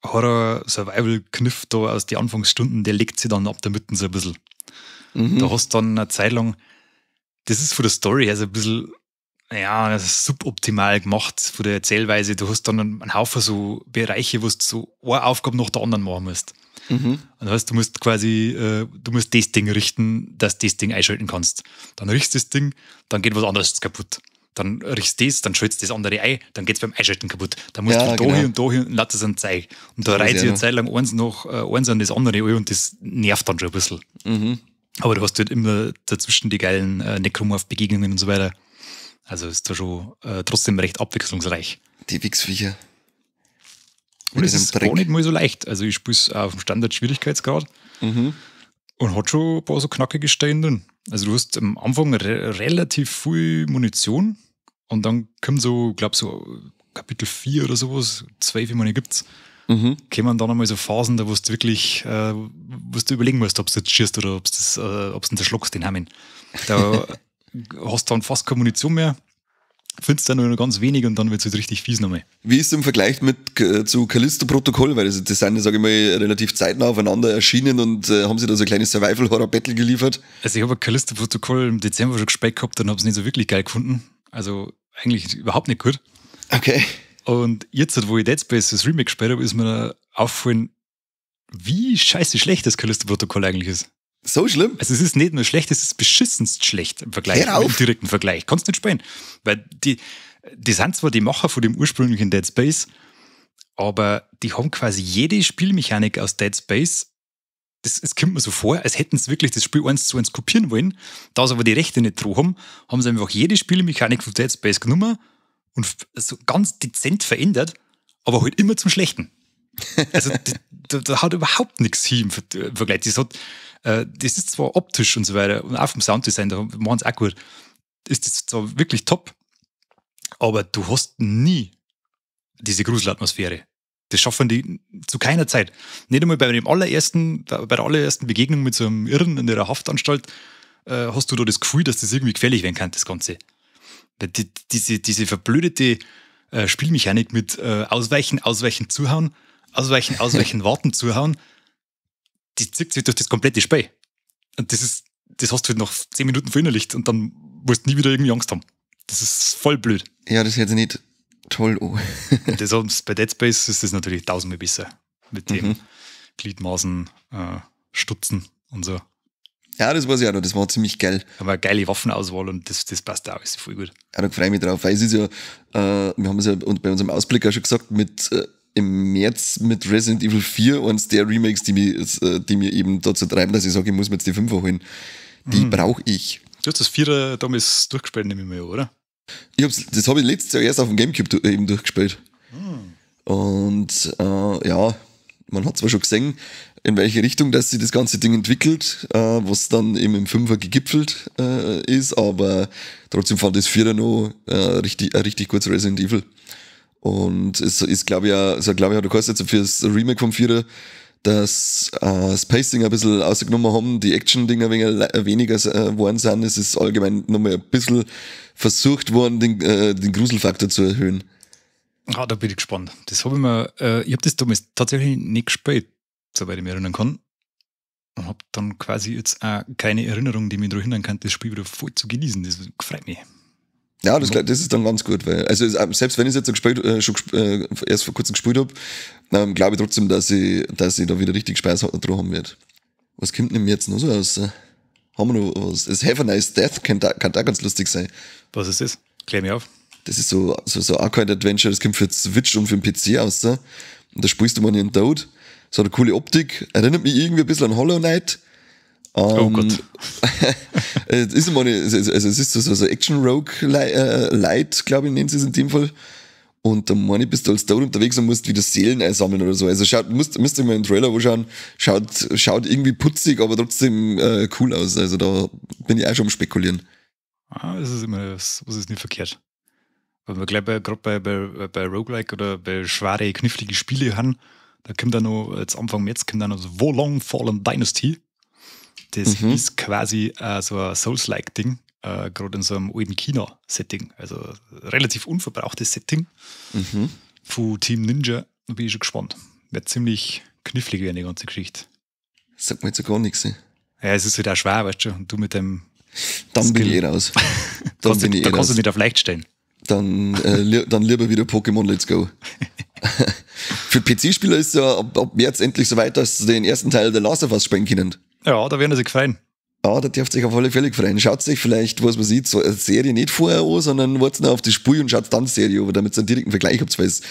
B: Horror-Survival-Kniff da aus den Anfangsstunden, der legt sich dann ab der Mitte so ein bisschen. Mhm. Da hast du dann eine Zeit lang, das ist von der Story her so ein bisschen, ja, das ist suboptimal gemacht von der Erzählweise. Du hast dann einen Haufen so Bereiche, wo du so eine Aufgabe nach der anderen machen musst. Mhm. Und das heißt, du musst quasi, du musst das Ding richten, dass du das Ding einschalten kannst. Dann richtest du das Ding, dann geht was anderes kaputt. Dann richtest du das, dann schaltest du das andere ein, dann geht es beim Einschalten kaputt. Dann musst du da hin und da hin und lässt es ein Zeug. Und da reiht sich eine Zeit lang eins an das andere ein und das nervt dann schon ein bisschen. Mhm. Aber du hast halt immer dazwischen die geilen Necromorph-Begegnungen und so weiter. Also ist da schon trotzdem recht abwechslungsreich.
A: Die Wichsviecher.
B: Und es ist gar nicht mal so leicht. Also ich spiele es auf dem Standard-Schwierigkeitsgrad und hat schon ein paar so knackige Stellen drin. Also du hast am Anfang relativ viel Munition und dann kommt so, glaube so Kapitel 4 oder sowas, 12, wie man gibt's, kommen dann einmal so Phasen, da wo du wirklich, wo du überlegen musst, ob du jetzt schießt oder ob du den zerschluckst, den Hammen. Da hast du dann fast keine Munition mehr, findest dann nur noch ganz wenig und dann wird es halt richtig fies nochmal.
A: Wie ist es im Vergleich mit zu Callisto-Protokoll? Weil das sind, sage ich mal, relativ zeitnah aufeinander erschienen und haben sie da so ein kleines Survival-Horror-Battle geliefert?
B: Also ich habe ein Callisto-Protokoll im Dezember schon gespielt gehabt und habe es nicht so wirklich geil gefunden. Also eigentlich überhaupt nicht gut.
A: Okay.
B: Und jetzt, wo ich Dead Space das Remake gespielt habe, ist mir aufgefallen, wie scheiße schlecht das Callisto-Protokoll eigentlich ist.
A: So schlimm?
B: Also es ist nicht nur schlecht, es ist beschissenst schlecht im Vergleich, im direkten Vergleich. Kannst nicht spielen. Weil die sind zwar die Macher von dem ursprünglichen Dead Space, aber die haben quasi jede Spielmechanik aus Dead Space, es kommt mir so vor, als hätten sie wirklich das Spiel 1:1 kopieren wollen. Da sie aber die Rechte nicht drauf haben, haben sie einfach jede Spielmechanik von Dead Space genommen und so ganz dezent verändert, aber halt immer zum Schlechten. Also da hat überhaupt nichts hin im Vergleich. Das ist zwar optisch und so weiter und auch vom Sounddesign, da machen sie auch gut, ist das zwar wirklich top, aber du hast nie diese Gruselatmosphäre. Das schaffen die zu keiner Zeit. Nicht einmal bei der allerersten Begegnung mit so einem Irren in der Haftanstalt hast du da das Gefühl, dass das irgendwie gefährlich werden kann, das Ganze. Diese verblödete Spielmechanik mit Ausweichen, Ausweichen, Zuhauen, Ausweichen, Ausweichen, Warten, Zuhauen, die zieht sich durch das komplette Spiel. Und das hast du halt nach 10 Minuten verinnerlicht und dann musst du nie wieder irgendwie Angst haben. Das ist voll blöd.
A: Ja, das hört sich nicht toll an.
B: Und bei Dead Space ist das natürlich tausendmal besser. Mit dem Gliedmaßen, Stutzen und so.
A: Ja, das weiß ich auch noch, das war ziemlich geil.
B: Aber eine geile Waffenauswahl und das passt auch, ist voll gut.
A: Ja, da freue ich mich drauf, weil es ist ja, wir haben es ja bei unserem Ausblick auch schon gesagt, mit im März mit Resident Evil 4, eins der Remakes, die mir eben dazu treiben, dass ich sage, ich muss mir jetzt die 5er holen. Die brauche ich.
B: Du hast das 4er damals durchgespielt, nehme ich mal, oder?
A: Das habe ich letztes Jahr erst auf dem Gamecube eben durchgespielt. Und ja, man hat zwar schon gesehen, in welche Richtung dass sich das ganze Ding entwickelt, was dann eben im 5er gegipfelt ist, aber trotzdem fand ich das 4er noch ein richtig gutes Resident Evil. Und es ist, glaube ich, auch, also, glaube ich, hat der jetzt für das Remake vom 4er, dass das Pacing ein bisschen ausgenommen haben, die Action-Dinger weniger geworden sind. Es ist allgemein nochmal ein bisschen versucht worden, den Gruselfaktor zu erhöhen.
B: Ah, da bin ich gespannt. Das habe ich mir, ich habe das damals tatsächlich nicht gespielt, soweit ich mich erinnern kann. Und habe dann quasi jetzt auch keine Erinnerung, die mich daran hindern kann, das Spiel wieder voll zu genießen. Das freut mich.
A: Ja, das ist dann ganz gut, weil, also selbst wenn ich es jetzt erst vor kurzem gespielt habe, glaube ich trotzdem, dass ich da wieder richtig Spaß dran haben werde. Was kommt denn jetzt noch so aus? Haben wir noch was? Das Have a Nice Death kann da ganz lustig sein.
B: Was ist das? Klär mich auf.
A: Das ist so Arcade Adventure, das kommt für Switch und für den PC aus. Und da spielst du mal einen Toad. Das hat eine coole Optik, erinnert mich irgendwie ein bisschen an Hollow Knight.
B: Oh Gott.
A: Es ist immer eine, also es ist so Action Rogue Light, glaube ich, nennen sie es in dem Fall. Und dann meine ich, bist du als Toad unterwegs und musst wieder Seelen einsammeln oder so. Also schaut, müsst ihr mal einen Trailer anschauen. Schaut irgendwie putzig, aber trotzdem cool aus. Also da bin ich auch schon am Spekulieren.
B: Ah, das ist immer, was ist nicht verkehrt. Weil wir gleich gerade bei Roguelike oder bei schwere, knifflige Spiele haben, da kommt dann noch, jetzt Anfang März kommt dann noch so Wo Long Fallen Dynasty. Das ist quasi so ein Souls-like-Ding, gerade in so einem alten China-Setting. Also relativ unverbrauchtes Setting von Team Ninja. Da bin ich schon gespannt. Wird ziemlich knifflig werden, die ganze Geschichte.
A: Sagt mir jetzt so gar nichts.
B: Ja, es ist halt auch schwer, weißt du, und du mit dem
A: Dann bin ich eh raus.
B: Dann bin ich eh da kannst du nicht auf leicht stellen.
A: Dann lieber wieder Pokémon Let's Go. Für PC-Spieler ist ja ab März endlich so weit, dass sie den ersten Teil der Last of Us spielen können.
B: Ja, da werden sie sich freuen.
A: Ja, da dürft sich auf alle Fälle freuen. Schaut sich vielleicht, was man sieht, so eine Serie nicht vorher an, sondern wartet noch auf das Spiel und schaut dann die Serie an, damit ihr einen direkten Vergleich habt, weil es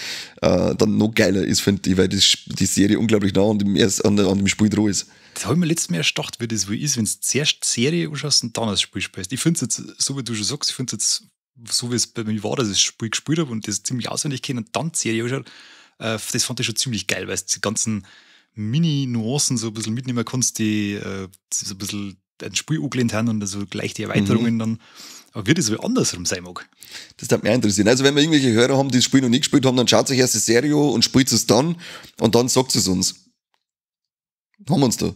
A: dann noch geiler ist, finde ich, weil die Serie unglaublich nah an dem Spiel dran ist.
B: Das habe ich mir letztes Mal erst gedacht, wie das wohl ist, wenn du zuerst die Serie anschaust und dann das Spiel spielst. Ich finde es jetzt, so wie du schon sagst, ich finde es jetzt, so wie es bei mir war, dass ich das Spiel gespielt habe und das ziemlich auswendig kenne und dann die Serie anschaut, das fand ich schon ziemlich geil, weil du die ganzen Mini-Nuancen so ein bisschen mitnehmen kannst, die so ein bisschen ein Spiel angelehnt haben und so gleich die Erweiterungen dann. Aber wie das wohl andersrum sein mag.
A: Das würde mich auch interessieren. Also wenn wir irgendwelche Hörer haben, die das Spiel noch nicht gespielt haben, dann schaut sich erst die Serie an und spielt es dann und dann sagt es uns. Haben wir uns da.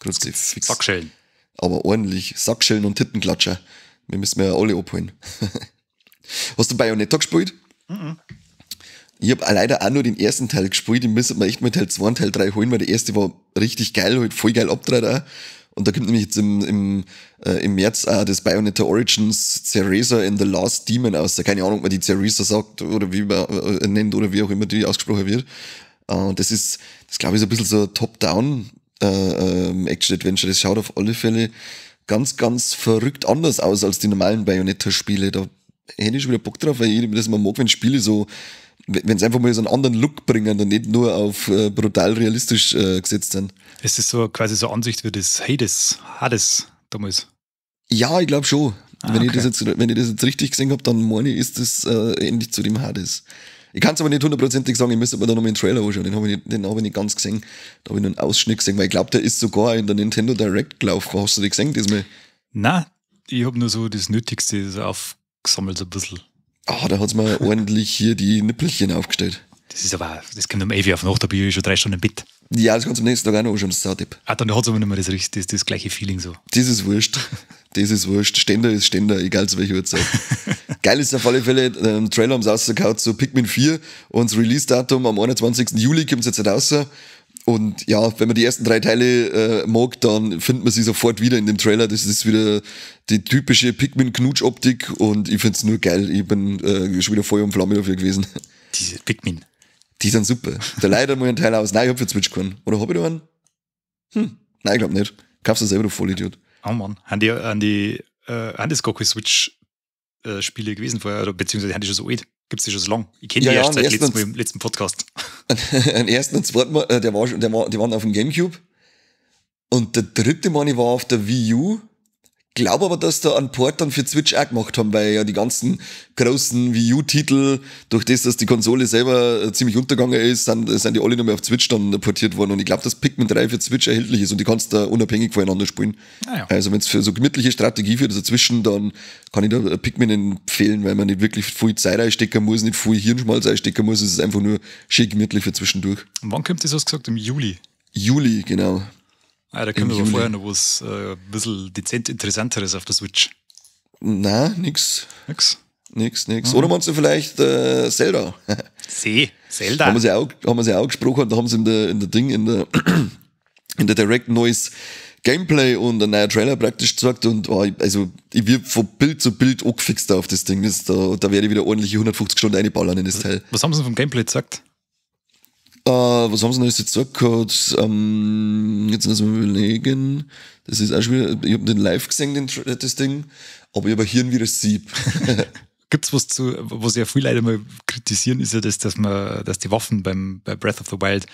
B: Kruzifix. Sackschellen.
A: Aber ordentlich. Sackschellen und Tittenklatscher. Wir müssen ja alle abholen. Hast du Bayonetta gespielt?
B: Mhm.
A: Ich hab leider auch nur den ersten Teil gespielt. Ich müsste mir echt mal Teil 2 und Teil 3 holen, weil der erste war richtig geil, halt voll geil abgedreht auch. Und da kommt nämlich jetzt im März auch das Bayonetta Origins Cereza and the Last Demon aus. Keine Ahnung, ob man die Cereza sagt oder wie man nennt oder wie auch immer die ausgesprochen wird. Das glaube ich, ist ein bisschen so ein Top-Down Action-Adventure. Das schaut auf alle Fälle ganz, ganz verrückt anders aus als die normalen Bayonetta-Spiele. Da hätte ich schon wieder Bock drauf, weil ich das immer mag, wenn Spiele so, wenn sie einfach mal so einen anderen Look bringen und nicht nur auf brutal realistisch gesetzt sind.
B: Ist das so quasi so Ansicht wie das Hades damals?
A: Ja, ich glaube schon. Ah, wenn, okay. Wenn ich das jetzt richtig gesehen habe, dann meine ich, ist das ähnlich zu dem Hades. Ich kann es aber nicht hundertprozentig sagen, ich müsste mir da noch mal einen Trailer anschauen. Den hab ich nicht ganz gesehen. Da habe ich nur einen Ausschnitt gesehen, weil ich glaube, der ist sogar in der Nintendo Direct gelaufen. Hast du den gesehen diesmal?
B: Nein, ich habe nur so das Nötigste so aufgesammelt, so ein bisschen.
A: Ah, da hat's mir ordentlich hier die Nippelchen aufgestellt.
B: Das ist aber, das kommt um 11 Uhr auf Nacht, da bin ich schon 3 Stunden im Bett.
A: Ja, das kannst du am nächsten Tag auch noch anschauen, das ist Sautipp.
B: Ah, dann hat's aber nicht mehr das gleiche Feeling so.
A: Das ist wurscht. Das ist wurscht. Ständer ist Ständer, egal zu welcher Uhrzeit. Geil ist auf alle Fälle, Trailer haben sie rausgehauen zu Pikmin 4 und das Release-Datum am 21. Juli kommt's jetzt raus. Und ja, wenn man die ersten 3 Teile mag, dann findet man sie sofort wieder in dem Trailer. Das ist wieder die typische Pikmin-Knutsch-Optik und ich find's nur geil. Ich bin schon wieder Feuer und Flamme dafür gewesen.
B: Diese Pikmin.
A: Die sind super. Da leider mal einen Teil aus. Nein, ich hab für Switch keinen. Oder hab ich da einen? Nein, ich glaub nicht. Kaufst du selber, du Vollidiot.
B: Oh Mann. Haben das gar keine Switch- Spiele gewesen vorher? Oder beziehungsweise haben die schon so alt? Gibt's die schon so lang? Ich kenn die
A: Ja, ja,
B: erst
A: am
B: seit
A: ersten und
B: letzten Podcast.
A: Am ersten und zweiten Mal, der war schon, der war, die waren auf dem Gamecube. Und der dritte Mal, ich war auf der Wii U. Glaub aber, dass da einen Port dann für Switch auch gemacht haben, weil ja die ganzen großen Wii U-Titel, durch das, dass die Konsole selber ziemlich untergegangen ist, sind die alle noch mehr auf Switch dann portiert worden. Und ich glaub, dass Pikmin 3 für Switch erhältlich ist und die kannst du da unabhängig voneinander spielen.
B: Ah, ja.
A: Also wenn's für so gemütliche Strategie für das dazwischen, dann kann ich da Pikmin empfehlen, weil man nicht wirklich viel Zeit einstecken muss, nicht viel Hirnschmalz einstecken muss. Es ist einfach nur schön gemütlich für zwischendurch.
B: Und wann kommt das, hast du gesagt? Im Juli?
A: Juli, genau.
B: Ah, da kommt
A: Im
B: aber
A: Juli.
B: vorher noch was ein bisschen dezent Interessanteres auf der Switch.
A: Na, nix.
B: Nix?
A: Nix, nix. Oder meinst du vielleicht Zelda?
B: See, Zelda.
A: Haben wir sie auch, haben wir sie auch gesprochen, da haben sie in der, in der Ding, in der, in der Direct neues Gameplay und ein neuer Trailer praktisch gezeigt und, oh, ich, also, ich wird von Bild zu Bild angefixt da auf das Ding. Da werde ich wieder ordentliche 150 Stunden reinballern in das Teil.
B: Was haben sie denn vom Gameplay gezeigt?
A: Was haben sie noch jetzt gezeigt gehabt? Jetzt müssen wir überlegen. Das ist auch schon wieder, ich hab den live gesehen, das Ding, aber ich hab ein Hirn wie das Sieb.
B: Gibt's was zu, was ja viele Leute mal kritisieren, ist ja das, dass die Waffen bei Breath of the Wild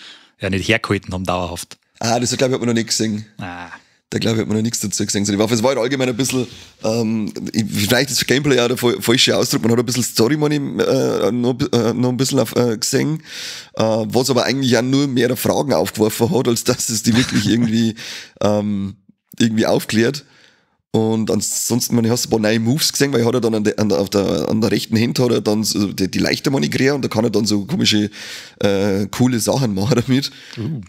B: ja nicht hergehalten haben, dauerhaft.
A: Ah, das glaub ich, hat man noch nicht gesehen.
B: Ah.
A: Da glaube ich, hat man noch nichts dazu gesehen. So, die Waffe, es war halt allgemein ein bisschen, vielleicht ist Gameplay auch der falsche Ausdruck, man hat ein bisschen Story Money noch ein bisschen gesehen, was aber eigentlich auch nur mehr Fragen aufgeworfen hat, als dass es die wirklich irgendwie aufklärt. Und ansonsten, man, hast ein paar neue Moves gesehen, weil er hat er dann an der rechten Hand hat er dann so die leichte Money gekriegt und da kann er dann so komische, coole Sachen machen damit.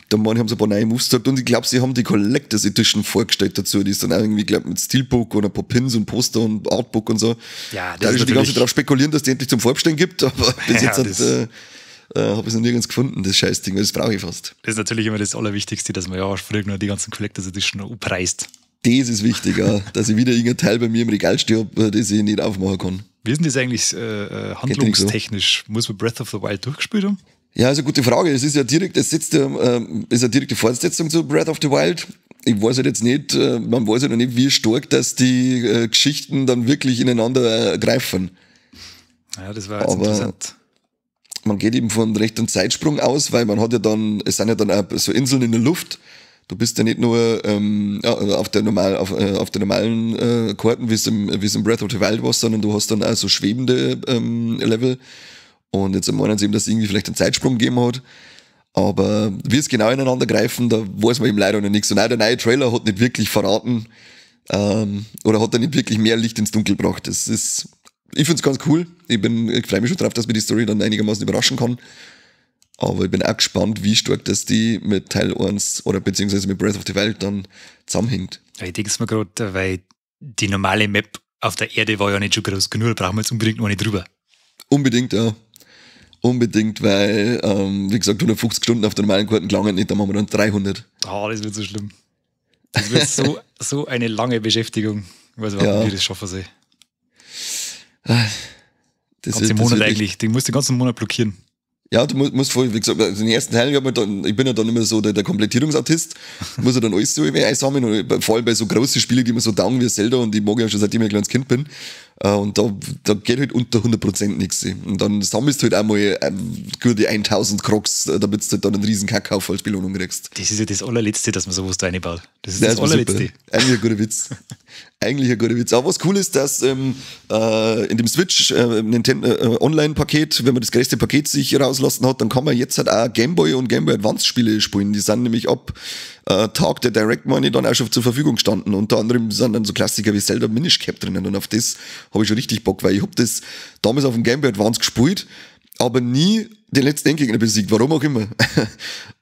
A: Da meine ich, haben sie ein paar neue Moves gezeigt und ich glaube, sie haben die Collectors Edition vorgestellt dazu, die ist dann auch irgendwie, glaub, mit Steelbook und ein paar Pins und Poster und Artbook und so.
B: Ja, das
A: da
B: ist
A: ist schon die ganze
B: natürlich-
A: Zeit drauf spekulieren, dass die endlich zum Vorbestellen gibt, aber bis
B: Ja,
A: jetzt
B: das-
A: habe ich es noch nirgends gefunden, das Scheißding, weil das brauche ich fast.
B: Das ist natürlich immer das Allerwichtigste, dass man ja früher noch die ganzen Collectors Edition uppreist.
A: Das ist wichtig, ja, dass ich wieder irgendein Teil bei mir im Regal stehe hab, das ich nicht aufmachen kann.
B: Wie ist denn das eigentlich
A: nicht so.
B: handlungstechnisch? Muss man Breath of the Wild durchgespielt haben?
A: Ja, ist eine gute Frage. Es ist ja direkt, es setzt ja, ist eine direkte Fortsetzung zu Breath of the Wild. Ich weiß halt jetzt nicht, man weiß ja noch nicht, wie stark, dass die Geschichten dann wirklich ineinander greifen.
B: Ja, das war jetzt
A: Aber-
B: interessant.
A: Man geht eben von recht einem Zeitsprung aus, weil man hat ja dann, es sind ja dann auch so Inseln in der Luft. Du bist ja nicht nur ja, auf der normalen Karten, wie es im Breath of the Wild war, sondern du hast dann auch so schwebende Level. Und jetzt meinen sie eben, dass es irgendwie vielleicht einen Zeitsprung gegeben hat. Aber wie es genau ineinander greifen, da weiß man eben leider noch nichts. Und auch der neue Trailer hat nicht wirklich verraten, oder hat da nicht wirklich mehr Licht ins Dunkel gebracht. Ich finde es ganz cool. Ich freue mich schon drauf, dass mir die Story dann einigermaßen überraschen kann. Aber ich bin auch gespannt, wie stark das die mit Teil 1 oder beziehungsweise mit Breath of the Wild dann zusammenhängt.
B: Ja, ich denke es mir gerade, weil die normale Map auf der Erde war ja nicht schon groß genug, da brauchen wir jetzt unbedingt noch nicht drüber.
A: Unbedingt, ja. Unbedingt, weil, wie gesagt, 150 Stunden auf der normalen Karten gelangen nicht, dann machen wir dann 300.
B: Oh, das wird so schlimm. Das wird so, so eine lange Beschäftigung. Ich weiß überhaupt nicht, wie ich das schaffen soll.
A: Das
B: Ganze
A: wird- das
B: Monat
A: wird echt-
B: eigentlich. Den musst du den ganzen Monat blockieren.
A: Ja, du musst voll, wie gesagt, also den ersten Teil, ich, hab mir dann, ich bin ja dann immer so der Komplettierungsautist, muss ja dann alles so irgendwie einsammeln und vor allem bei so großen Spielen, die mir so taugen wie Zelda und die mag ich ja schon seitdem ich ein kleines Kind bin. Und da geht halt unter 100% nichts. Und dann sammelst du halt einmal gute 1000 Krogs, damit du halt dann einen riesen Kackhaufen als Belohnung kriegst.
B: Das ist ja das Allerletzte, dass man sowas da reinbaut. Das ist
A: Ja,
B: das
A: war super.
B: Allerletzte.
A: Eigentlich ein guter Witz. Eigentlich ein guter Witz. Aber was cool ist, dass in dem Switch Nintendo Online-Paket, wenn man das größte Paket sich rauslassen hat, dann kann man jetzt halt auch Game Boy und Game Boy Advance Spiele spielen. Die sind nämlich ab Tag der Direct Money dann auch schon zur Verfügung gestanden. Unter anderem sind dann so Klassiker wie Zelda Minish Cap drinnen. Und auf das habe ich schon richtig Bock, weil ich hab das damals auf dem Game Boy Advance gespielt, aber nie den letzten Endgegner besiegt, warum auch immer.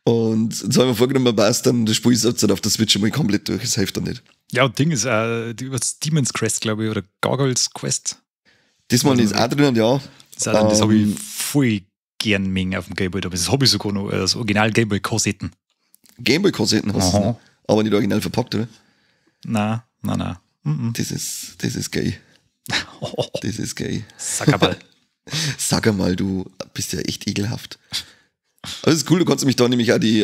A: Und jetzt habe ich mir vorgenommen, passt, dann das Spiel ist jetzt halt auf der Switch einmal komplett durch, das hilft dann nicht.
B: Ja, und Ding ist, die, was, Demon's Crest, glaube ich, oder Gargoyles Quest.
A: Das mal ist auch drinnen, ja.
B: Das, auch, das habe ich voll gern mengen auf dem Gameboy. Das habe ich sogar noch, das Original Gameboy Kassetten.
A: Gameboy-Kassetten hast du,
B: Aha.
A: ne? Aber nicht original verpackt, oder?
B: Nein, nein, nein. Mhm.
A: Das ist geil. Das ist geil.
B: Sackerball.
A: Sag einmal, du bist ja echt ekelhaft. Aber das ist cool, du kannst nämlich da nämlich auch die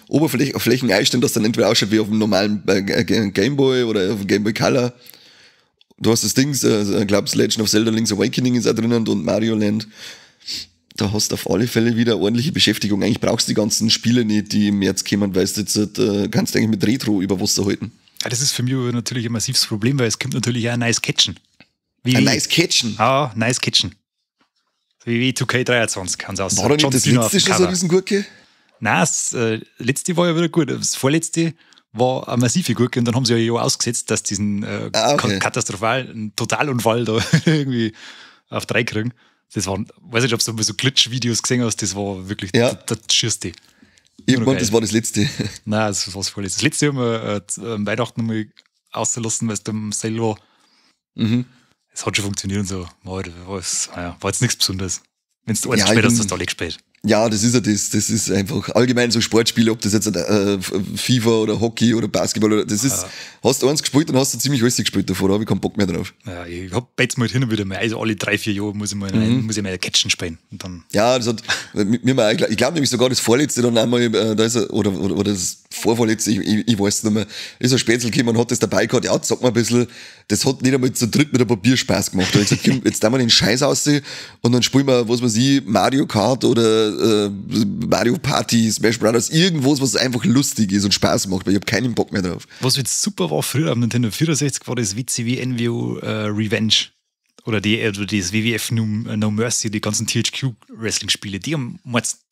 A: Oberflächen einstellen, dass dann entweder ausschaut wie auf dem normalen Gameboy oder auf dem Gameboy Color. Du hast das Ding, glaubst Legend of Zelda Link's Awakening ist auch drinnen und Mario Land. Da hast du auf alle Fälle wieder ordentliche Beschäftigung. Eigentlich brauchst du die ganzen Spiele nicht, die im März kommen, weil du jetzt kannst du eigentlich mit Retro über Wasser halten.
B: Ja, das ist für mich aber natürlich ein massives Problem, weil es kommt natürlich auch ein nice Catchen. Wie,
A: Ein nice Catchen.
B: Ah, nice Catchen. So wie 2K23 kann es aussehen.
A: War da nicht
B: John
A: das
B: Cena auf
A: letzte
B: dem
A: schon so eine
B: Cover.
A: Riesengurke?
B: Nein, das letzte war ja wieder gut. Das vorletzte war eine massive Gurke und dann haben sie ja ein Jahr ausgesetzt, dass diesen
A: Ah, okay.
B: katastrophalen Totalunfall da irgendwie auf drei kriegen. Das war, weiß nicht, ob du mal so Glitch-Videos gesehen hast, das war wirklich
A: Ja.
B: das Schierste.
A: Ich
B: Nur
A: meine,
B: geil.
A: das war das letzte.
B: Nein, das war das vorletzte. Das letzte haben wir Weihnachten nochmal ausgelassen, weil es dann Sale war. Es hat schon funktioniert und so. War jetzt nichts Besonderes. Wenn du eins
A: Ja, ich
B: gespielt hast,
A: bin-
B: hast du alle gespielt.
A: Ja, das ist ja das. Das ist einfach allgemein so Sportspiele, ob das jetzt FIFA oder Hockey oder Basketball oder das ist, hast du eins gespielt, dann hast du ziemlich alles gespielt davor, da habe ich keinen Bock mehr drauf.
B: Ja, ich hab jetzt mal hin und wieder mal, also alle 3, 4 Jahre muss ich mal, muss ich mal Catchen spielen. Und dann,
A: Ja, das hat mit mir mal, ich glaube nämlich sogar das vorletzte dann einmal, da ist er, oder das vorvorletzte, ich weiß nicht mehr, ist ein Spätzl gekommen und hat das dabei gehabt, ja, sag mal ein bisschen, das hat nicht einmal zu dritt mit einem Papier Spaß gemacht. Da hab ich gesagt, komm, jetzt tun wir den Scheiß aus und dann spielen wir, was weiß ich, Mario Kart oder Mario Party, Smash Brothers, irgendwas, was einfach lustig ist und Spaß macht, weil ich hab keinen Bock mehr drauf.
B: Was jetzt super war früher am Nintendo 64, war das WCW NWO Revenge. Oder das WWF No Mercy, die ganzen THQ-Wrestling-Spiele, die haben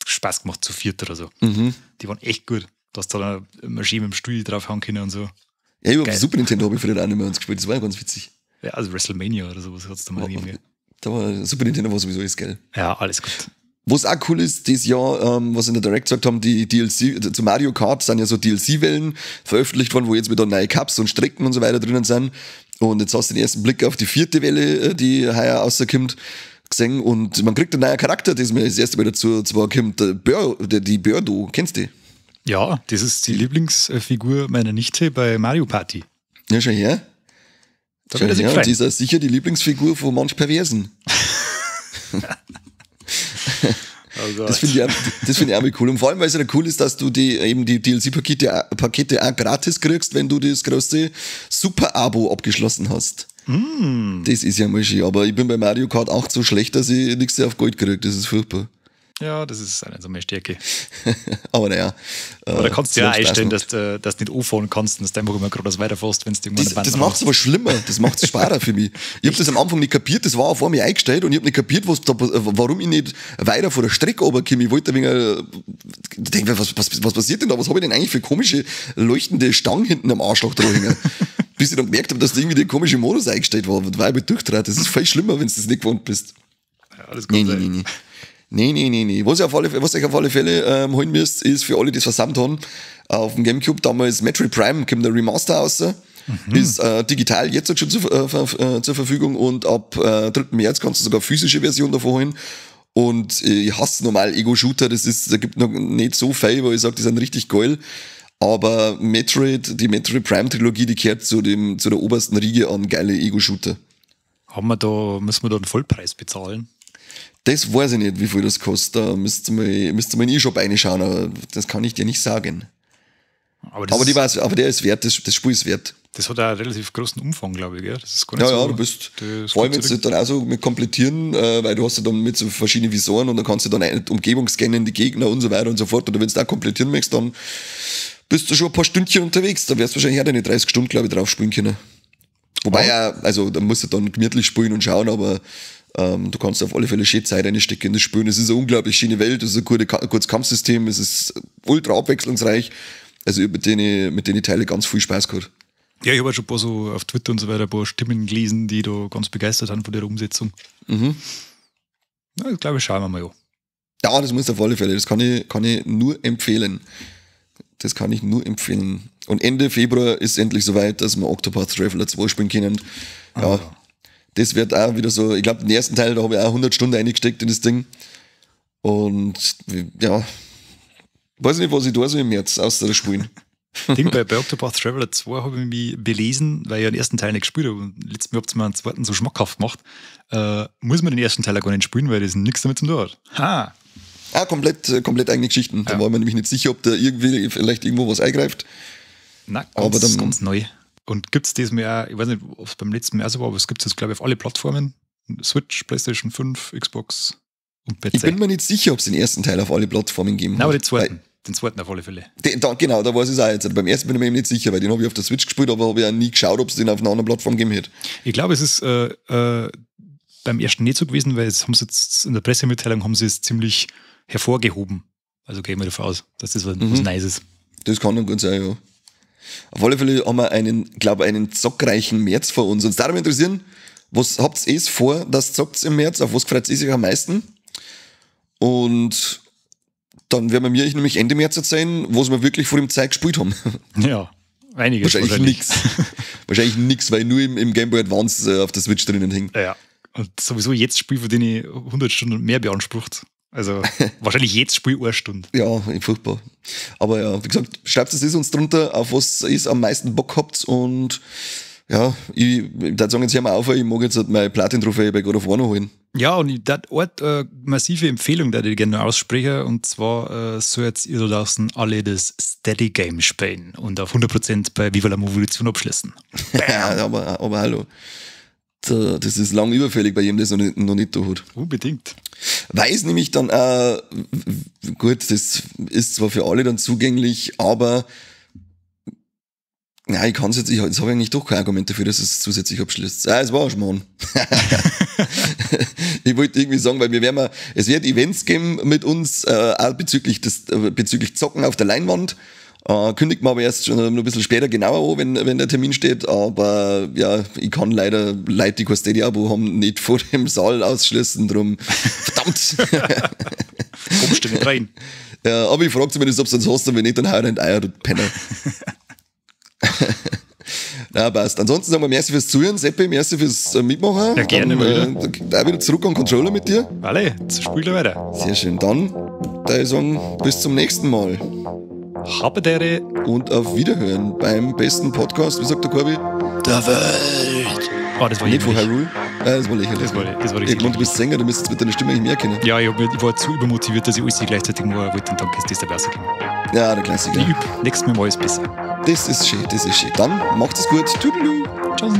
B: Spaß gemacht zu viert oder so.
A: Mhm.
B: Die waren echt gut. Da hast du dann immer schön mit dem Stuhl draufhauen können und so.
A: Ja, ich hab Super Nintendo habe ich früher auch nicht mehr uns gespielt, das war ja ganz witzig.
B: Ja, also WrestleMania oder sowas hat es da mal gegeben. Ja.
A: Da war Super Nintendo war sowieso alles geil.
B: Ja, alles gut.
A: Was auch cool ist, dieses Jahr, was in der Direct gesagt haben, die DLC, zu Mario Kart sind ja so DLC-Wellen veröffentlicht worden, wo jetzt wieder neue Cups und Strecken und so weiter drinnen sind. Und jetzt hast du den ersten Blick auf die vierte Welle, die heuer rauskommt, gesehen. Und man kriegt einen neuen Charakter, das mir das erste Mal dazu zwar kommt, die Birdo, kennst du die?
B: Ja, das ist die Lieblingsfigur meiner Nichte bei Mario Party.
A: Ja, schon her.
B: Da
A: schon
B: wird er sich
A: her. Und
B: freuen.
A: die ist auch sicher die Lieblingsfigur von manch Perversen.
B: Oh Gott.
A: Das finde ich, auch mal cool. Und vor allem, weil es ja cool ist, dass du die, eben die DLC-Pakete auch gratis kriegst, wenn du das große Super-Abo abgeschlossen hast.
B: Mm.
A: Das ist ja mal schön. Aber ich bin bei Mario Kart 8 so schlecht, dass ich nichts auf Gold kriege. Das ist furchtbar.
B: Ja, das ist eine so meine Stärke.
A: Aber naja.
B: Aber da kannst du ja
A: solange Spaß
B: einstellen,
A: macht.
B: dass du nicht anfahren kannst und dass du einfach immer geradeaus weiterfährst, wenn du irgendwann
A: Das,
B: eine Bande
A: das macht's aber schlimmer, das macht's schwerer für mich. Ich hab das am Anfang nicht kapiert, das war auf einmal eingestellt und ich hab nicht kapiert, was da, warum ich nicht weiter von der Strecke runterkomme. Ich wollte ein wenig, denke, was passiert denn da? Was hab ich denn eigentlich für komische leuchtende Stangen hinten am Arschloch dran hängen? Bis ich dann gemerkt habe, dass da irgendwie der komische Modus eingestellt war und war ich durchtrat. Das ist viel schlimmer, wenn du das nicht gewohnt bist.
B: Ja, alles gut.
A: Nee, nee, nee, nee. Nee, nee, nee, nee. Was ich auf alle Fälle holen müsst, ist für alle, die es versammelt haben, auf dem Gamecube damals Metroid Prime kommt der Remaster raus. Ist digital jetzt schon zur Verfügung und ab 3. März kannst du sogar physische Version davon holen. Und ich hasse normal Ego-Shooter, da gibt noch nicht so viel, wo ich sage, die sind richtig geil. Aber Metroid, die Metroid Prime Trilogie, die gehört zu der obersten Riege an geile Ego-Shooter.
B: Müssen wir da einen Vollpreis bezahlen?
A: Das weiß ich nicht, wie viel das kostet. Da müsst ihr mal in den E-Shop reinschauen, aber das kann ich dir nicht sagen.
B: Aber,
A: aber der ist wert, das Spiel ist wert.
B: Das hat auch einen relativ großen Umfang, glaube ich, gell? Das ist gar nicht
A: Ja,
B: so,
A: ja, du bist, vor allem jetzt dann auch so mit komplettieren, weil du hast ja dann mit so verschiedenen Visoren und dann kannst du dann eine Umgebung scannen, die Gegner und so weiter und so fort. Oder wenn du da komplettieren möchtest, dann bist du schon ein paar Stündchen unterwegs. Da wirst du wahrscheinlich auch deine 30 Stunden, glaube ich, drauf spielen können. Wobei ja, also da musst du dann gemütlich spielen und schauen, aber du kannst auf alle Fälle schön Zeit reinstecken in das Spielen. Es ist eine unglaublich schöne Welt, es ist ein gutes Kampfsystem, es ist ultra abwechslungsreich. Also ich hab mit den Teilen ganz viel Spaß gehabt.
B: Ja, ich habe auch schon ein paar so auf Twitter und so weiter ein paar Stimmen gelesen, die da ganz begeistert sind von der Umsetzung.
A: Mhm.
B: Na, ich glaube, schauen wir mal an.
A: Ja, das muss auf alle Fälle. Das kann ich nur empfehlen. Das kann ich nur empfehlen. Und Ende Februar ist endlich soweit, dass wir Octopath Traveler 2 spielen können. Ja. Das wird auch wieder so, ich glaube, den ersten Teil, da habe ich auch 100 Stunden reingesteckt in das Ding. Und ja, weiß nicht, was ich da so im März außer das Spielen.
B: Ding, bei Octopath Traveler 2 habe ich mich belesen, weil ich ja den ersten Teil nicht gespielt habe und letztes Mal habt ihr mir einen zweiten so schmackhaft gemacht. Muss man den ersten Teil auch gar nicht spielen, weil das nichts damit zu tun hat. Ha!
A: Ah, komplett eigene Geschichten. Da
B: Ja.
A: war man nämlich nicht sicher, ob da irgendwie vielleicht irgendwo was eingreift.
B: Nein,
A: Aber dann-
B: ganz neu. Und gibt es diesmal auch, ich weiß nicht, ob es beim letzten Mal so war, aber es gibt es jetzt, glaube ich, auf alle Plattformen. Switch, PlayStation 5, Xbox und PC.
A: Ich bin mir nicht sicher, ob es den ersten Teil auf alle Plattformen gegeben
B: Nein, aber
A: hat.
B: den zweiten. Den zweiten auf alle Fälle.
A: Genau, da weiß ich es auch jetzt. Beim ersten bin ich mir eben nicht sicher, weil den habe ich auf der Switch gespielt, aber habe ich auch nie geschaut, ob es den auf einer anderen Plattform gegeben hätte.
B: Ich glaube, es ist beim ersten nicht so gewesen, weil es haben sie jetzt in der Pressemitteilung haben sie es ziemlich hervorgehoben. Also gehen wir davon aus, dass das was Nice ist.
A: Das kann dann gut sein, ja. Auf alle Fälle haben wir einen zockreichen März vor uns. Uns darum interessieren, was habt ihr vor, dass zockt im März? Auf was freut ihr sich am meisten? Und dann werden wir euch nämlich Ende März erzählen, was wir wirklich vor dem Zeit gespielt haben.
B: Ja, einiges.
A: Wahrscheinlich nix. Wahrscheinlich nix, weil nur im Game Boy Advance auf der Switch drinnen hängt.
B: Ja, und sowieso jetzt Spiel, von denen ich 100 Stunden und mehr beansprucht. Also wahrscheinlich jetzt Spiel eine Stunde.
A: Ja, furchtbar. Aber ja, wie gesagt, schreibt es uns drunter, auf was ihr am meisten Bock habt. Und ja, ich würde sagen, jetzt hören wir auf, ich mag jetzt halt meine Platin-Trophäe bei God of War noch holen.
B: Ja, und ich dat Ort massive Empfehlung, die ich gerne noch ausspreche. Und zwar sollt ihr da draußen alle das Steady Game spielen und auf 100% bei Viva la Movolution abschließen.
A: Ja, aber hallo. Das ist lang überfällig bei jedem, der es noch nicht da hat.
B: Unbedingt.
A: Weiß nämlich dann auch, gut, das ist zwar für alle dann zugänglich, aber ja, ich kann es jetzt, ich, jetzt habe ich eigentlich doch kein Argument dafür, dass es zusätzlich abschließt. Ah, es war ein Schmarrn. Ich wollte irgendwie sagen, weil wir werden mal, es wird Events geben mit uns, auch bezüglich Zocken auf der Leinwand. Kündigt man aber erst schon noch ein bisschen später genauer an, wenn der Termin steht. Aber ja, ich kann leider Leute, die kein Steady-Abo haben, nicht vor dem Saal ausschließen. Drum, verdammt!
B: Kommst du nicht rein?
A: Ja, aber ich frage zumindest, ob du das hast, und wenn nicht, dann hau dein Eier, du Penner. Na, passt. Ansonsten sagen wir merci fürs Zuhören, Seppi, merci fürs Mitmachen.
B: Ja, gerne.
A: Dann, da wieder zurück an Controller mit dir.
B: Alle, jetzt spielen wir weiter.
A: Sehr schön. Dann, da ich sagen, bis zum nächsten Mal.
B: Habe dere.
A: Und auf Wiederhören beim besten Podcast, wie sagt der Corby?
B: Der Welt. Oh, das war
A: nicht von Hyrule. Ja, das war lächerlich.
B: Das war
A: richtig. Ich meine, du bist Sänger, du müsstest mit deiner Stimme eigentlich mehr kennen.
B: Ja, ich war zu übermotiviert, dass ich alles gleichzeitig machen wollte und dann ist das dabei rausgekommen.
A: Ja, der Klassiker.
B: Ich übe. Nächstes Mal ist besser.
A: Das ist schön, das ist schön. Dann macht es gut. Tüdelü.
B: Tschüss.